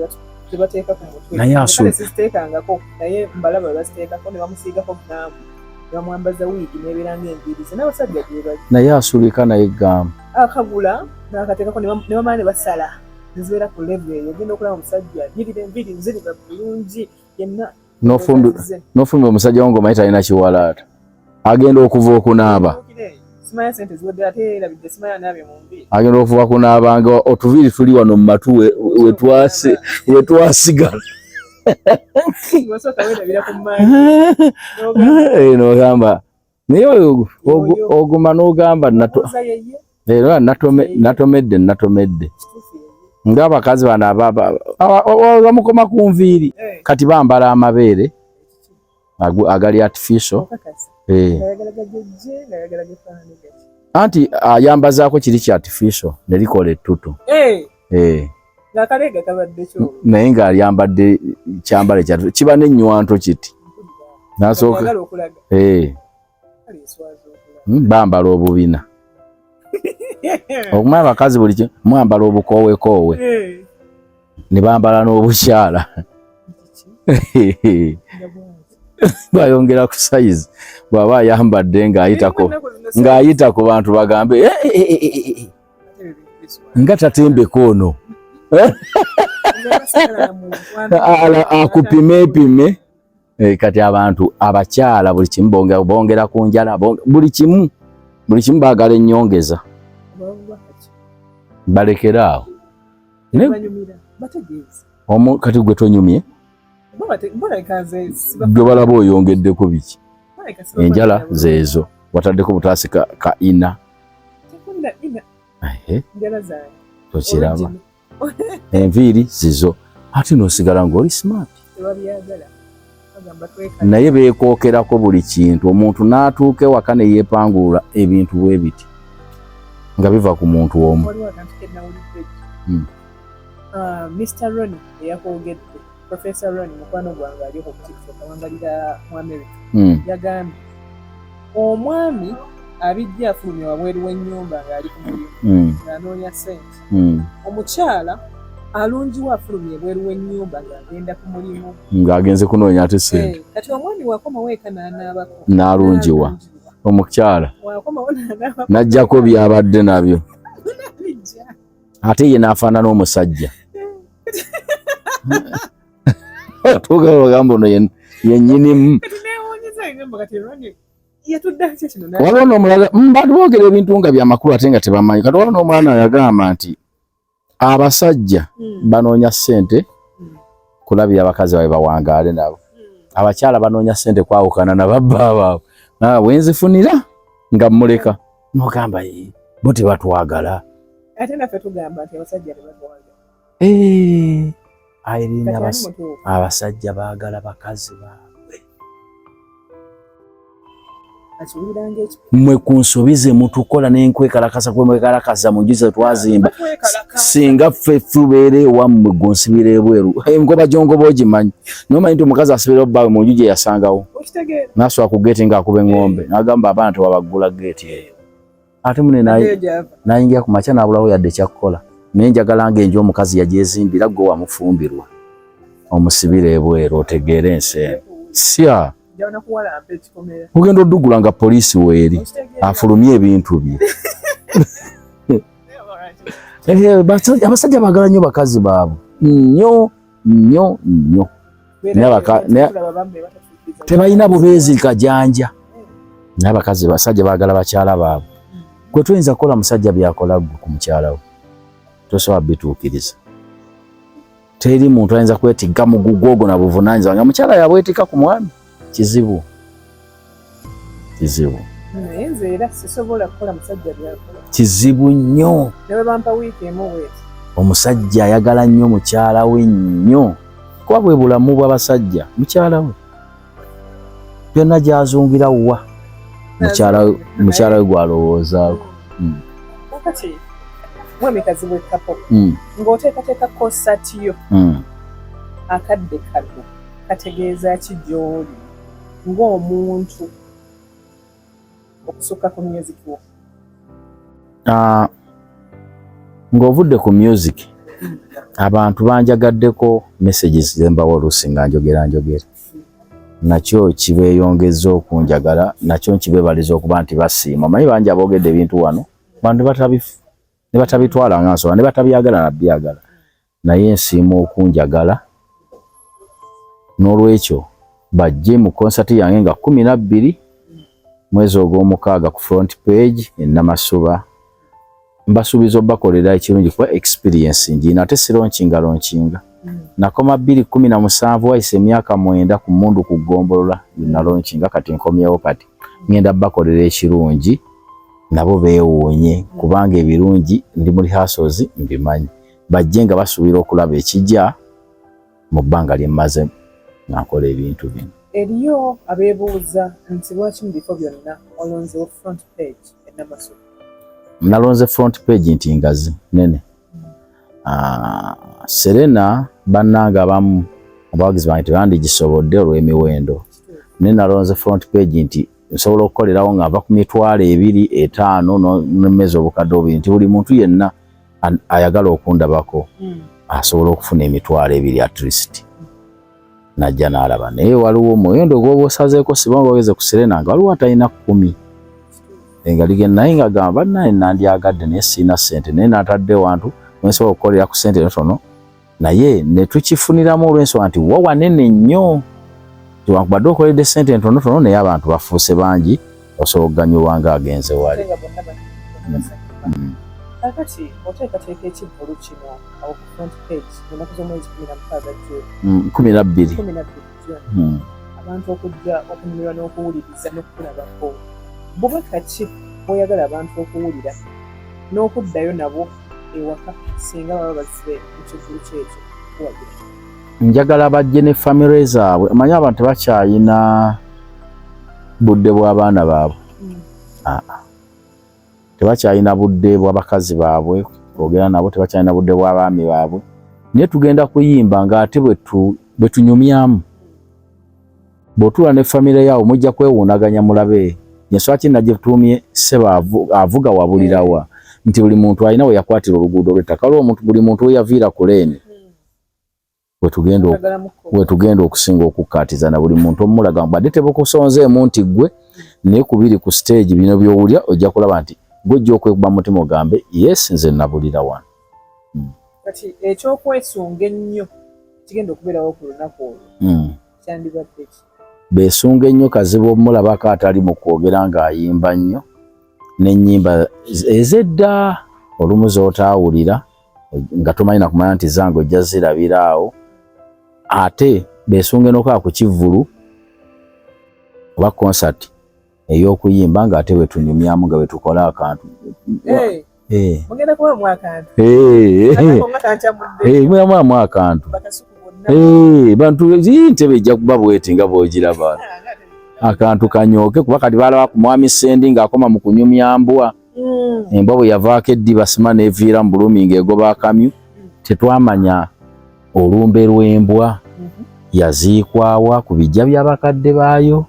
bateeka ku mutwe. Naye kale siziteekangako, naye mbalaba baziteekako ne bamusiigako gaamu ne bamwambaza wiigi n'ebeera ng'enviiri ze n'abasajja gye bali. Naye asulika naye gaamu. Akagula n'akateekako ne bamala ne basala nezibeera ku level eyo, ogenda okulaba omusajja nyirira, enviiri ziriba bulungi yenna. N'ofumbira omusajja wo ng'omanyi talina kiwalaata, agenda okuva okunaaba, Simanya sente ziwedde, ate erabidde, simanya anaabye mu nviiri. Agenda okuva kunaaba nga otuviiri tuli wano mu matu wetwasigala. Osooka weerabira ku maanyi. N'ogamba naye oguma n'ogamba era natomedde, natomedde ng'abakazi bano bamukoma ku nviiri, kati bambala amabeere agali artificial. Anti ayambazaako kiri kya artificial ne likola ettutu, naye ng'ayambadde kyambalo ekya kiba n'ennywanto kiti nasooka bambala obubina. Okumanya abakazi buli mwambala obukoowekoowe ne bambala n'obukyala. Bayongera ku size bw'aba ayambadde ng'ayitako ng'ayita ku bantu bagambe eh, eh, eh, nga tatembeka ono akupime epime. Kati abantu abakyala buli kimu bongera ku njala, buli kimu buli kimu baagala ennyongeza, balekere awo. Kati gwe tonyumye, gwe balaba oyongeddeko biki? Enjala zeezo wataddeko butaasi ka ina, tokiraba? Enviiri zizo, ate nosigala ng'oli smart, naye beekookerako buli kintu. Omuntu n'atuuka ewaka ne yeepangulula ebintu bwe biti nga biva ku muntu omu. Mr. Ronnie eyakwogedde, Professor Ronnie, mukwano gwange ali ku TikTok, awangalira mu America, yagambye omwami abijja afulumya wabweru w'ennyumba ng'ali ku mulimu ng'anoonya ssente, omukyala alungiwa afulumya ebweru w'ennyumba ng'agenda ku mulimu ng'agenze kunoonya ate ssente. Eh, kati omwami wakomawo eka n'anaabako n'alungiwa, omukyala n'ajjako by'abadde nabyo, ate ye n'afaanana omusajja tuuka bagamba ono yennyinimu. Waliwo n'omulala, bantu boogera ebintu nga byamakulu ate nga tebamanyi. Kati waliwo n'omwana yagamba nti abasajja banoonya ssente kulabira abakazi babe bawangaale nabo, abakyala banoonya ssente kwawukana na babba baabwe, bwenzifunira nga mmuleka. Nogamba bo tebatwagala. Ate naffe tugamba nti abasajja tebatwagala. Irene, abasajja baagala bakazi baabwe. Mmwe ku nsobi ze mutukola n'enkwekalakasa kwe mwekalakasa mu nju ze twazimba, singa ffe tubeera ewammwe, gwonsibira ebweru, engoba gyongoba ogimanyi. Nomanyi nti omukazi asibira obbaawe mu nju gye yasangawo, naswaka ku geeti ng'akuba eŋŋombe, n'agamba abaana tewabaggula geeti eyo, ate mune nayingira ku makya n'abulawo yadde ekyakukola. Naye njagala ng'enju omukazi yagyezimbira, gwe wamufumbirwa omusibira ebweru, otegeere ensi eno sya ogenda oddugula nga poliisi weeri afulumye ebintu bye. Abasajja baagala nnyo bakazi baabwe, nnyo nnyo nnyo. Tebalina bubeezi kajanja, naye abakazi basajja baagala bakyala baabwe. Gwe toyinza kukola musajja byakola gwe ku mukyala we, tosobola bituukiriza. Teri muntu ayinza kwetigga mugugu ogwo na buvunaanyizibwa nga mukyala yabwetika ku mwami. Kizibu, kizibu. Naye nze era sisobola kukola musajja byakola. Kizibu nnyo. Ne bwe bampa wiiki emu bweti. Omusajja ayagala nnyo mukyala we nnyo, kuba bwe bulamu bw'abasajja. Mukyala we byonna gy'azungira wa mukyala we gwalowoozaako. Kakati mwamikazi bw'ekapo ng'oteekateeka konsati yo, akadde kano kategeeza ki gy'oli ng'omuntu okusukka ku music wo? Ng'ovudde ku music, abantu banjagaddeko messages zembawa oluusi nga njogera njogera, nakyo kibeeyongeza okunjagala, nakyo nkibebaliza okuba nti basiima. Omanyi bangi aboogedde ebintu wano, bantu ne batabitwala nga nsonga, ne batabyagala nabyagala, naye nsiima okunjagala. N'olwekyo bajje mu konsati yange nga 12 mwezi ogw'omukaaga ku Front Page e Namasuba. Mbasuubiza obbakolera ekirungi kuba experience ngiina, ate siraunchinga launchinga. Nakoma 2017, wayise emyaka 9 ku mundu ku ggombolola nalaunchinga. Kati nkomyewo, kati ngenda bakolera ekirungi nabo beewuunye, kubanga ebirungi ndi mu rehearsals mbimanyi. Bajje nga basuubira okulaba ekijja mu bbanga lye mmaze nga nkola ebintu bino. Eriyo abeebuuza nti lwaki mu bifo byonna olonzewo Front Page e Namasuba? Nalonze Front Page nti ngazi nene. Serena bannange abamu abawagizi bange tebandigisobodde olw'emiwendo, naye nalonze Front Page nti nsobola okukolerawo nga nva ku 20,000, 5,000 n'emmeza 20,000, nti buli muntu yenna ayagala okundabako asobola okufuna 20,000 at least. Najja n'alaba, naye waliwo omuwendo gw'oba osazeeko, siba nga ogeze ku Serena nga waliwo atalina 10 nga ligenda, naye nga gamba bannaye nandyagadde naye sirina ssente, naye n'atadde wantu wensobola okukolera ku ssente entono, naye ne tukifuniramu olw'ensonga nti wa wanene nnyo, tewankubadde okoledde ssente entonotono, naye abantu bafuuse bangi, osobola okuganyulwa nga agenze wali. Kakati oteekateeka ekivvulu kino awo ku front page ennaku z'omwezi 16 June. 12. 12 June. Abantu okujja okunyumirwa n'okuwuliriza n'okukulabako, bubaka ki bw'oyagala abantu okuwulira n'okuddayo nabo ewaka singa baba bazze mu kivvulu kyekyo kuwagira? Njagala bajje ne famire zaabwe. Omanyi abantu tebakyayina budde bw'abaana baabwe, tebakyalina budde bw'abakazi baabwe kwogera nabo, tebakyalina budde bw'abaami baabwe, naye tugenda kuyimba ng'ate bwe tunyumyamu. Bw'otuula ne famire yawo mujja kwewuunaganya mulabe ensonga ki nagituumye ssebo avuga wabulirawa, nti buli muntu alina we yakwatira oluguudo lw'ettaka, waliwo omuntu buli muntu we yaviira ku leeni wetugenda okusinga okukkaatiza na buli muntu omulaga badde tebukusonzeemu nti ggwe, naye kubiri ku stage bino by'owulya ojja kulaba nti gwe ojja okwekuba mutima ogambe yes nze nabulira wano. Kati ekyokwesunga ennyo kigenda okubeerawo ku lunaku olwo kyandibadde ki? Beesunga ennyo Kazibu omulabako atali mu kwogera ng'ayimba nnyo n'ennyimba ez'edda olumu z'otaawulira nga tomanyi na kumanya nti zange ojja zirabira awo. Ate beesunge n'okukola ku kivvulu oba concert ey'okuyimba ng'ate bwe tunyumyamu nga bwe tukola akantu. Mugenda kubamu akantu. Mugenda akantu. Bantu ntebe ejja kuba bweti nga bw'ogiraba. Akantu kanyooke kuba kati balaba ku Mwami Ssendi ng'akoma mu kunyumya mbwa. Embwa bwe yavaako eddiba sima n'eviira mu bulumi ng'egoba akamyu. Tetwamanya olumbe lw'embwa yaziikwawa ku bijja by'abakadde baayo,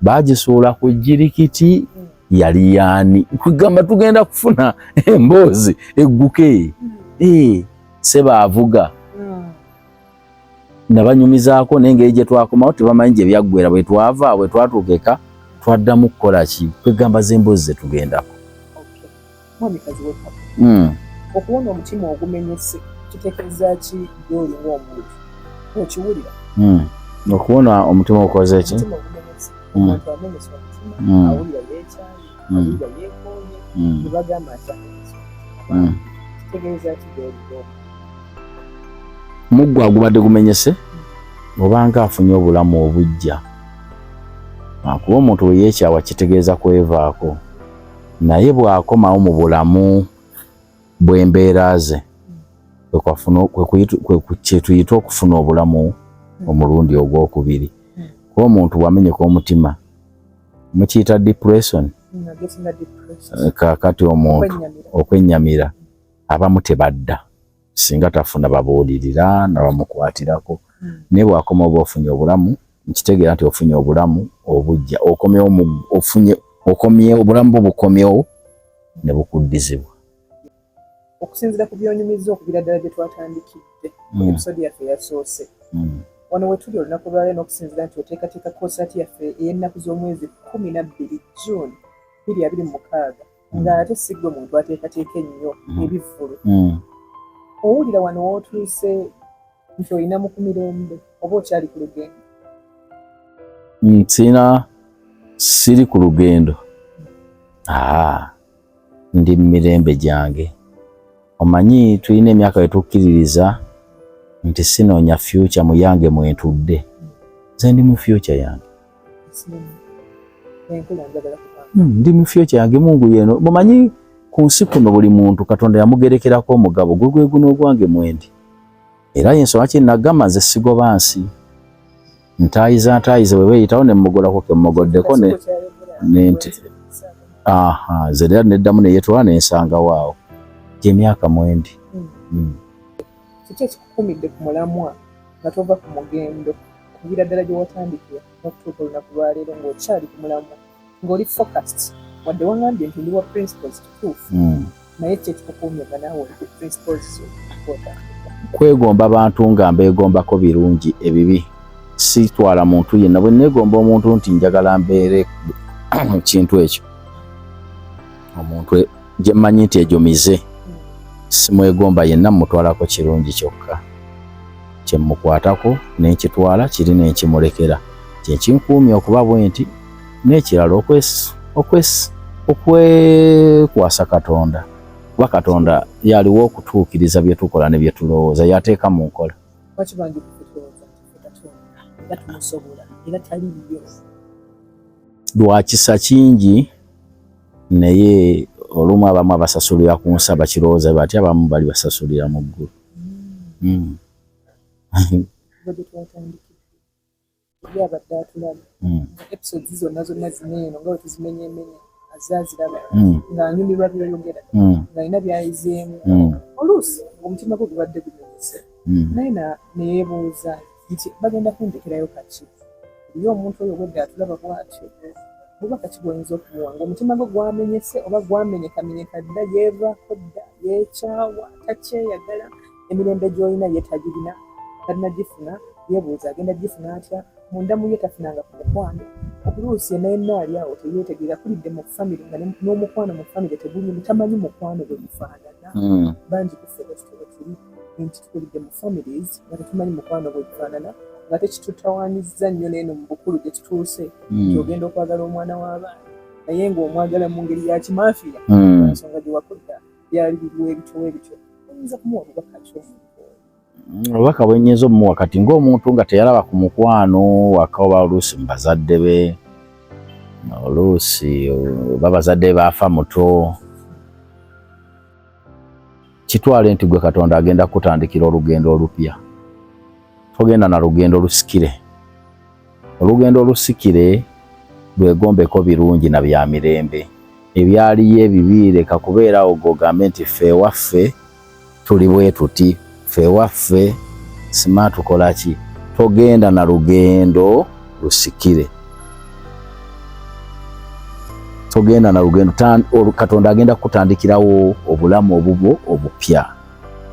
baagisuula ku jjirikiti, yali yaani? Kugamba tugenda kufuna emboozi egguke. Ssebo avuga nabanyumizaako n'engeri gye twakomawo tebamanyi gye byaggwera, bwe twava bwe twatuuka eka twaddamu kukola ki? Kwegamba z'emboozi ze tugendako. Okuwona omutima ogumenyese kitegeeza ki gy'oli ng'omuntu okiwulira? Okuwona omutima ogukoze ki? Omutima ogumenyese, omuntu amenyese omutima awulira yeekyaye, awulira yeekoonye, ne bagamba nti amenyese omutima, kitegeeza ki gy'oli ng'omuntu? Muggwa agubadde gumenyese obanga afunye obulamu obuggya, kuba omuntu bwe yeekyawa kitegeeza kwevaako, naye bw'akomawo mu bulamu bw'embeera ze kye tuyita okufuna obulamu omulundi ogwokubiri. Kuba omuntu bw'amenyeka omutima mukiyita depression, kaakati omuntu okwennyamira abamu tebadda singa tafuna babuulirira nabamukwatirako, naye bw'akoma oba ofunye obulamu, nkitegeera nti ofunye obulamu obuggya, okomyewo ofunye okomyewo obulamu bwo bukomyewo ne bukuddizibwa. Okusinziira ku by'onyumizza okubira ddala gye twatandikidde ku episode yaffe eyasoose, wano we tuli olunaku lwaleero, n'okusinziira nti oteekateeka concert yaffe ey'ennaku z'omwezi 12 June 2026, ng'ate si ggwe muntu ateekateeka ennyo ebivvulu, owulira wano w'otuuse nti olina mu ku mirembe oba okyali ku lugendo? Sina, siri ku lugendo, ndi mu mirembe gyange. Omanyi tulina emyaka wetukkiririza nti sinoonya future mu yange mwentudde, nze ndi mu future yange, ndi mu future yange. Mungu yeno mumanyi ku nsi kuno buli muntu Katonda yamugerekerako omugabo gwe gwe guno ogwange mwendi, era yensonga ki nagamba nze sigoba nsi, ntaayiza ntaayize bwe beeyitawo ne mmugolako ke mmugoddeko nente aha nze era neddamu neyetwala nensangawo awo gyemyaka mwendi. Kiki ekikukumidde ku mulamwa nga tova ku mugendo okuviira ddala gye watandikira n'okutuuka olunaku lwaleero ng'okyali ku mulamwa, ng'oli focused, wadde waŋŋambye nti ndi wa principles kituufu, naye ki ekikukuumye nga naawe oli ku principles zo? Kwegomba bantu nga mbeegombako birungi, ebibi Sitwala muntu yenna. Bwe neegomba omuntu nti njagala mbeere mu kintu ekyo, omuntu gye mmanyi nti egyo mize, simwegomba yenna, mutwalako kirungi kyokka kyemukwatako nenkitwala kiri nenkimulekera, kyekinkuumya okuba bwe nti. N'ekirala, okwekwasa Katonda, kuba Katonda yaliwo okutuukiriza bye tukola ne bye tulowooza, yateeka mu nkola. Lwaki bangi kuffe tulowooza nti ffe Katonda era tumusobola era taliiyo? Lwa kisa kingi, naye olumu abamu abasasulira ku nsi abakirowooza bati, abamu bali basasulira mu ggulu. Kuva gye twatandikidde eri abadde atulaba, episodes zonna zonna zino eno nga bwe tuzimenyemenye, azze aziraba ng'anyumirwa by'oyogera, ng'alina by'ayizeemu, oluusi ng'omutima gwe gubadde gumenyese, naye neyeebuuza nti bagenda kundekerayo kaki? Eriyo omuntu oyo obwedde atulaba bw'atyo, bubaka ki bw'oyinza okumuwa ng'omutima gwe gwamenyese oba gwamenyekamenyeka dda, yeevaako dda, yeekyawa, takyeyagala, emirembe gy'olina ye tagirina, talina gifuna, yeebuuza agenda gifuna atya, munda mu ye tafunanga ku mukwano, oluusi yenna yenna ali awo teyeetegeera, akulidde mu famire nga n'omukwano mu famire tegulimu, tamanyi mukwano bwe gufaanana? Bangi kuffe bwe tutyo bwe tuli, nti tukulidde mu families nga tetumanyi mukwano bwe gufaanana, nga tekitutawaanyizza nnyo n'eno mu bukulu gye tutuuse, nti ogenda okwagala omwana w'abaana naye ng'omwagala mu ngeri ya kimafiya, ensonga gye wakudda byali biriwo ebityo ebityo. Oyinza kumuwa bubaka ki omuntu oyo? Obubaka bwe nnyinza omuwa kati ng'omuntu nga teyalaba ku mukwano waka, oba oluusi mu bazadde be, oluusi oba bazadde be baafa muto, kitwale nti gwe Katonda agenda kukutandikira olugendo olupya. Togenda na lugendo lusikire. Olugendo olusikire lwegombeko birungi na bya mirembe. Ebyaliyo ebibi leka kubeerawo g'ogambe nti ffe ewaffe tuli bwe tuti, ffe ewaffe sima tukola ki. Togenda na lugendo lusikire, togenda na lugendo. Katonda agenda kukutandikirawo obulamu obubwo obupya.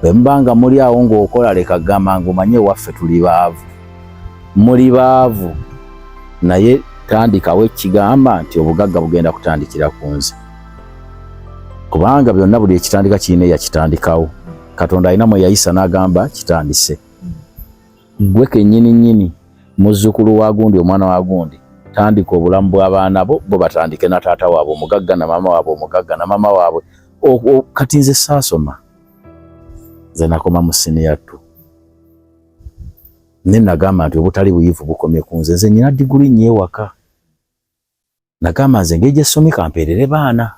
Bwe muba nga muli awo ng'okola, leka gamba ng'omanye ewaffe tuli baavu. Muli baavu, naye tandikawo ekigamba nti obugagga bugenda kutandikira ku nze, kubanga byonna buli ekitandika kirina eyakitandikawo. Katonda alina mwe yayisa n'agamba kitandise. Gwe kennyini nnyini muzzukulu wa gundi, omwana wa gundi, tandika obulamu bw'abaana bo, bo batandike na taata waabwe omugagga na maama waabwe omugagga na maama waabwe. Kati nze saasoma, nze nakoma mu senior 2, ne nagamba nti obutali buyivu bukomye ku nze. Nze nyina diguli nnyo ewaka. Nagamba nze engeri gyessomeka mpeerere baana,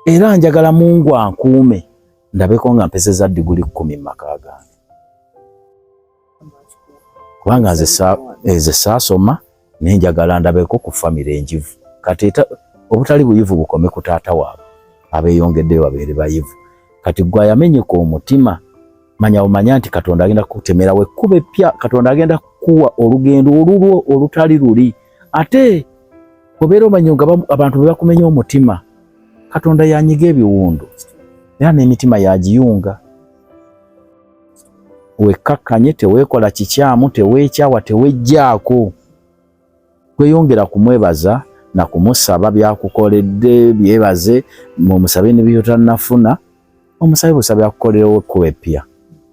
era njagala Mungu ankuume ndabeko nga mpezeza diguli 10 mu maka gange, kubanga nze saasoma, naye njagala ndabeko ku famire enjivu. Kati obutali buyivu bukome ku taata waabwe, abeeyongeddeyo babeere bayivu. Kati gwe ayamenyeka omutima, manya omanya nti Katonda agenda kukutemerawo ekkubo eppya. Katonda agenda kukuwa olugendo olulwo olutali luli. Ate obeera omanyi nga abantu bwe bakumenya omutima, Katonda yanyiga ebiwundu era n'emitima yagiyunga. Wekkakkanye, teweekola kikyamu, teweekyawa, tewejjaako, kweyongera kumwebaza na kumusaba byakukoledde. Byebaze, mumusabe ne byotannafuna, omusabe busabe akukolerewo ekkubo eppya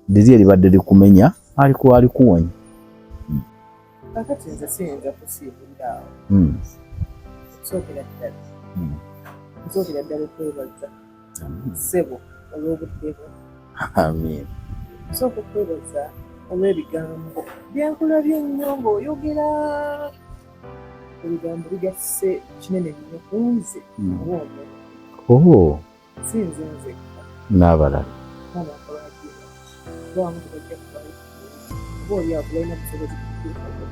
liri eribadde likumenya, alikuwonya. Kakati nze siyinza kusiibulira awo. Nsookera ddala, nsookera ddala okwebaza ssebo olw'obudde bwo. Amiin. Nsooka okwebaza olw'ebigambo byenkulabye ennyo ng'oyogera. Ebigambo bigasse kinene nnyo ku nze oba omuntu. Si nze nzekka. N'abalala. N'abantu abagira oba abamu tebajja kubayo, oba oli awo tebalina busobozi kutuukako,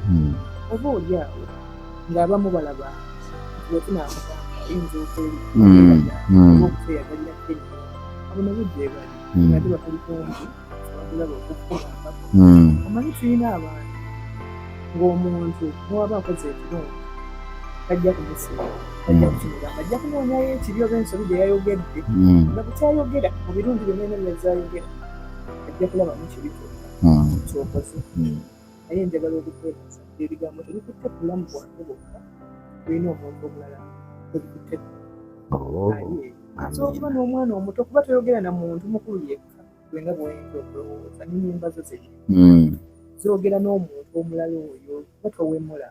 oba oli awo ng'abamu balaba nti bwe tunaamugamba ayinza okweri oba okutweyagalirako ennyo. Abo nabo gye bali, ng'ate bakuli kumpi abagulaba okukugambako. Omanyi tulina abantu ng'omuntu newaba akoze ekirungi tajja kumusiima, tajja kukimugamba, ajja kunoonyayo ekibi oba ensobi gye yayogedde, nga bukyayogera mu birungi byonna byonna byazayogera ajja kulabamu kibi kyokka kyokoze. Naye njagala okukwebaza nti ebigambo tebikutte ku bulamu bwange bwokka, tulina omuntu omulala tebikutteko. Oh, Osobola okuba n'omwana omuto, kuba toyogera na muntu mukulu yekka gwe nga bw'oyinza okulowooza, n'ennyimba zo ze zoogera n'omuntu omulala oyo, kuba towemula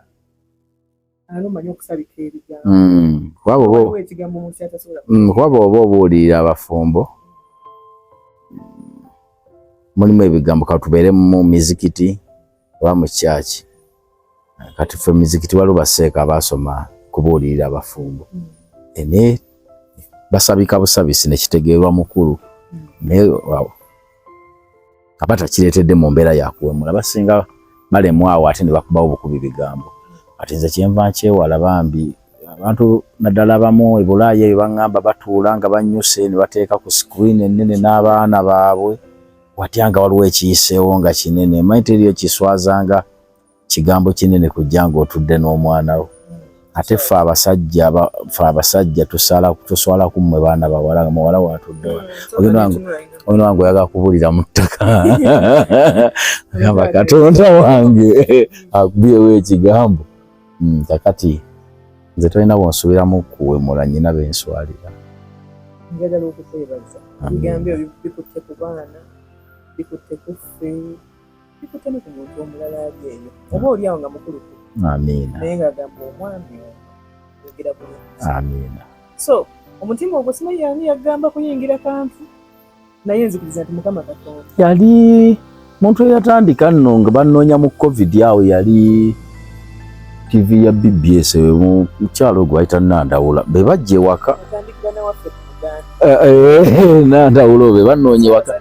ate omanyi okusabika ebigambo. Waliwo ekigambo omuntu ky'atasobola Kuba bw'oba obuulirira abafumbo, mulimu ebigambo. Katubeere mu mizikiti oba mu kyaki, kati ffe mizikiti waliwo baseeka abaasoma kubuulirira abafumbo, naye basabika busabisi nekitegeerwa mukulu, naye aba takireetedde mu mbeera yakuwemula. Basinga balemwa awo ate ne bakubawo bukubi bigambo. Kati nze kyenva nkyewala bambi abantu, naddala abamu e Bulaaya eyo baŋŋamba batuula nga banyuse ne bateeka ku screen ennene n'abaana baabwe, watya nga waliwo ekiyiseewo nga kinene. Manyi teriyo kiswazanga kigambo kinene kujja ng'otudde n'omwana wo. Ate ffe abasajja tuswala ku mmwe baana bawala, nga muwala watudde, ogenda wange oyagala kubulira mu ttaka, gamba Katonda wange akubyewo ekigambo. Kakati nze tolina bwonsubiramu kuwemula, nyina benswalira. Njagala okukwebaza. Ebigambo ebyo bikutte ku baana, bikutte ku ffe, bikutte ne ku muntu omulala ali eyo, oba oli awo nga mukuluku. Amiina. Naye ng'agamba omwami ono yogera bulungi. Amiina. So omutima ogwo simanyi ani yagamba kuyingira kantu, naye nzikiriza nti Mukama Katonda. Yali muntu eyatandika nno nga banoonya mu COVID awo, yali TV ya BBS, mukyalo ogwo bayita Nandawula, be bajja ewaka. Atandikira nawaffe ku Muganda. Nandawula be banoonya ewaka,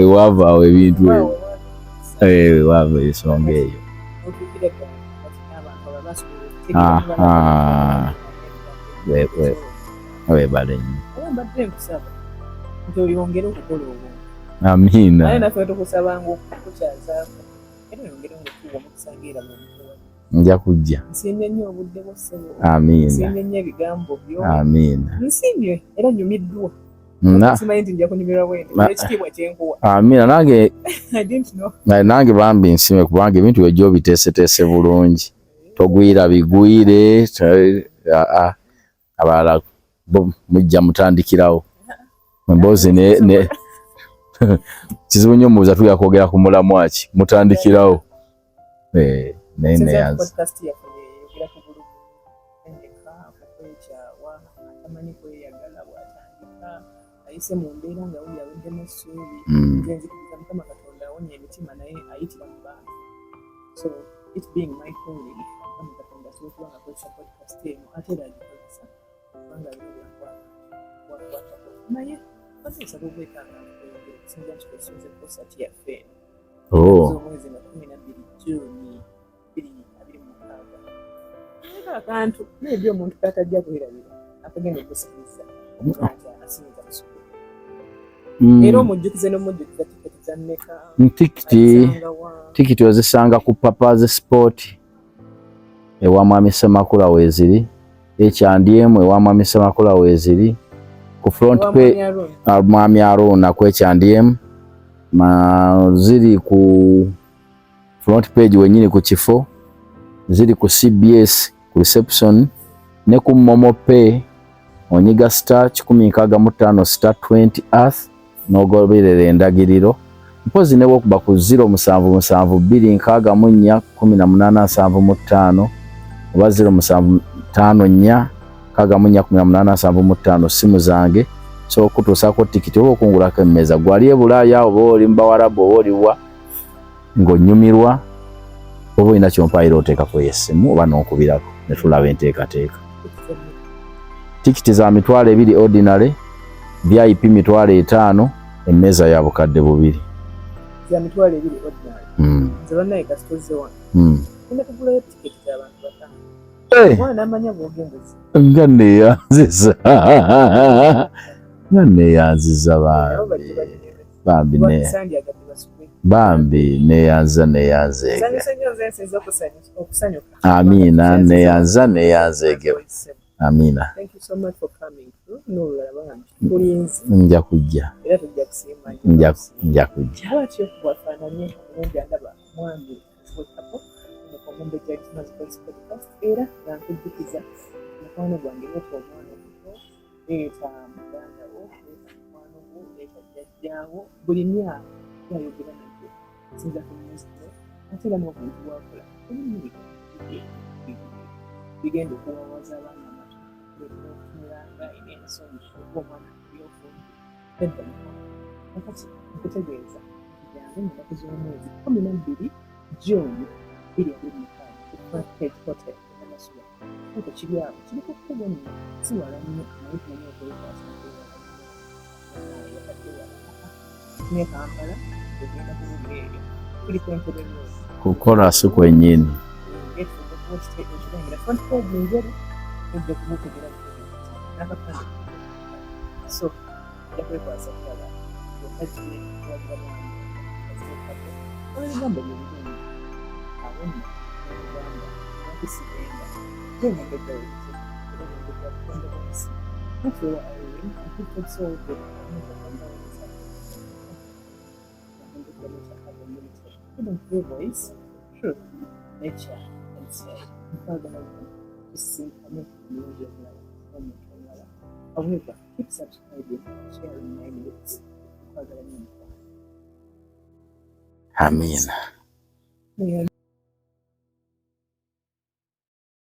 ewaava awo ebintu ebyo, ewaava ensonga eyo. Otuukira ddala kati n'abantu aba basobola Aha. Webale nnyo. Era mbadde nkusaba nti oyongere okukola obuntu. Amiina. Naye naffe tukusabanga okukukyazaako, era oyongere ngaotuwa omukisa ngaera bwomutuwa. Nja kujja. Nsiimye nnyo obudde bwo, ssebo. Amiina. Nsiimye nnyo ebigambo byo. Amiina. Nsiimye era nyumiddwa. Simanyi nti nja kunyumirwa bwendi, ekitiibwa kyenkuwa. Amiina, nange. I didn't know. Nange bambi nsiime, kubanga ebintu ejjo obiteeseteese bulungi, togwira bigwire. Abalala bo mujja mutandikirawo emboozi ne kizibu nnyo, mubuuza tugenda kwogera ku mulamwa ki, mutandikirawo. Naye Sinza neyanza. Podcast yaffe yeyogera ku bulumi, endeka, kukwekyawa, atamanyi kweyagala, bw'atandika ayise mu mbeera nga wuli aweddemu essuubi. Nze nzikiriza Mukama Katonda awonya emitima, naye ayitira mu bantu. So it being my calling, Mukama Katonda asobola okuba nga akozesa podcast eno, ate era agikozesa kubanga alina obulamu bwakwatako, naye bazinsaba obwetaaga kweyongera okusinza nti twesunze concert yaffe eno z'omwezi nga 12 Juni 2026. Naye akantu maybe omuntu katajja kwerabira, akagenda okusikiriza okuba nti asinza kusobola era omujjukize n'omujjukiza tiketi za mmeka? Tikiti Azisanga wa? Tikiti ozisanga ku Papa's Sport ewa Mwami Semakula weeziri, H&M ewa Mwami Semakula weeziri, ku front Ewa page. Mwami Aaron. Mwami Aruna ku H&M ma ziri ku front page wenyini ku kifo, ziri ku CBS ku reception ne ku Momo Pay, onyiga *165*20# n'ogoberera endagiriro. Mpozi ne wokuba ku 0772 64 18 75 oba 0754 64 18 75, simu zange. So okutuusaako tikiti oba okungulako emmeeza, gwali e Bulaaya oba oli mu Bawarabu oba oliwa ng'onyumirwa oba olina kyompaayira, oteekako essimu oba n'onkubirako ne tulaba enteekateeka. Tikiti za 20,000 ordinary, VIP 50,000, emmeeza ya 2000. Za 20,000 ordinary? Nze bannaye kasitozze wano, ngenda kugulayo tiketi z'abantu bataano. Omwana n'amanya bw'ogendozi. Nga neeyanziza, nga neeyanziza. Nabo Bambi. bajje banyumirwe. Bambi ne Sandyagadde basubwe. Bambi neeyanza, neeyanzeege. Nsanyuse nnyo, nze nsinze okusanyuka. Amiina, neeyanza, neeyanzeege, amiina. Thank you so much for coming through. N'olulala bambi tukulinze. Nja kujja. Era tujja kusiima nnyo. Nja kujja. Bwatyo bwafaanana. Tusisinkananye omulungi andaba omwami Kazibwe Kapo Omumbejja Kimazi Voice Podcast, era nga nkujjukiza mukwano gwange, leeta omwana omuto, leeta muganda wo, leeta mukwano gwo, leeta jjajjaawo, buli myaka yayogera nagyo sinza ku music, ate era n'obuntu bwakola bigenda okuwawaza abaana abato, okuleetera okutunula nga ina ensonyi okuba omwana ebyofungi edda. Mukwano, kakati nkutegeeza nti jangu mu nnaku z'omwezi 12 June 2026 ku Front Page Hotel e Namasuba. Ekyo kiri awo, kiri ku kkubo nno, si wala nnyo, naye tumanyi okwekwasa okwewala nnyo yakadde wala ne Kampala ogenda kubuga eryo tuli ku Entebbe Road. Kukola si kwennyini. Ekirengera front page njeru, ojja kubutegera butegeeza n'akapande, so ojja kwekwasa kulaba otajjire kuwagira mwana olw'ebigambo bye birungi. Awo nno nemugamba lwaki sigenda gye Omumbejja webite era Omumbejja butonde bw'ensi natuwewa Irene a gifted soul with Omumbejja Nature Carbon Limited, hidden through voice, truth, nature and soul. Nkwagala nnyo, tusisinkane omulungi omulala n'omuntu omulala. However, keep subscribing, sharing my minutes. Nkwagala nnyo, mukwano. Amiina. Naye.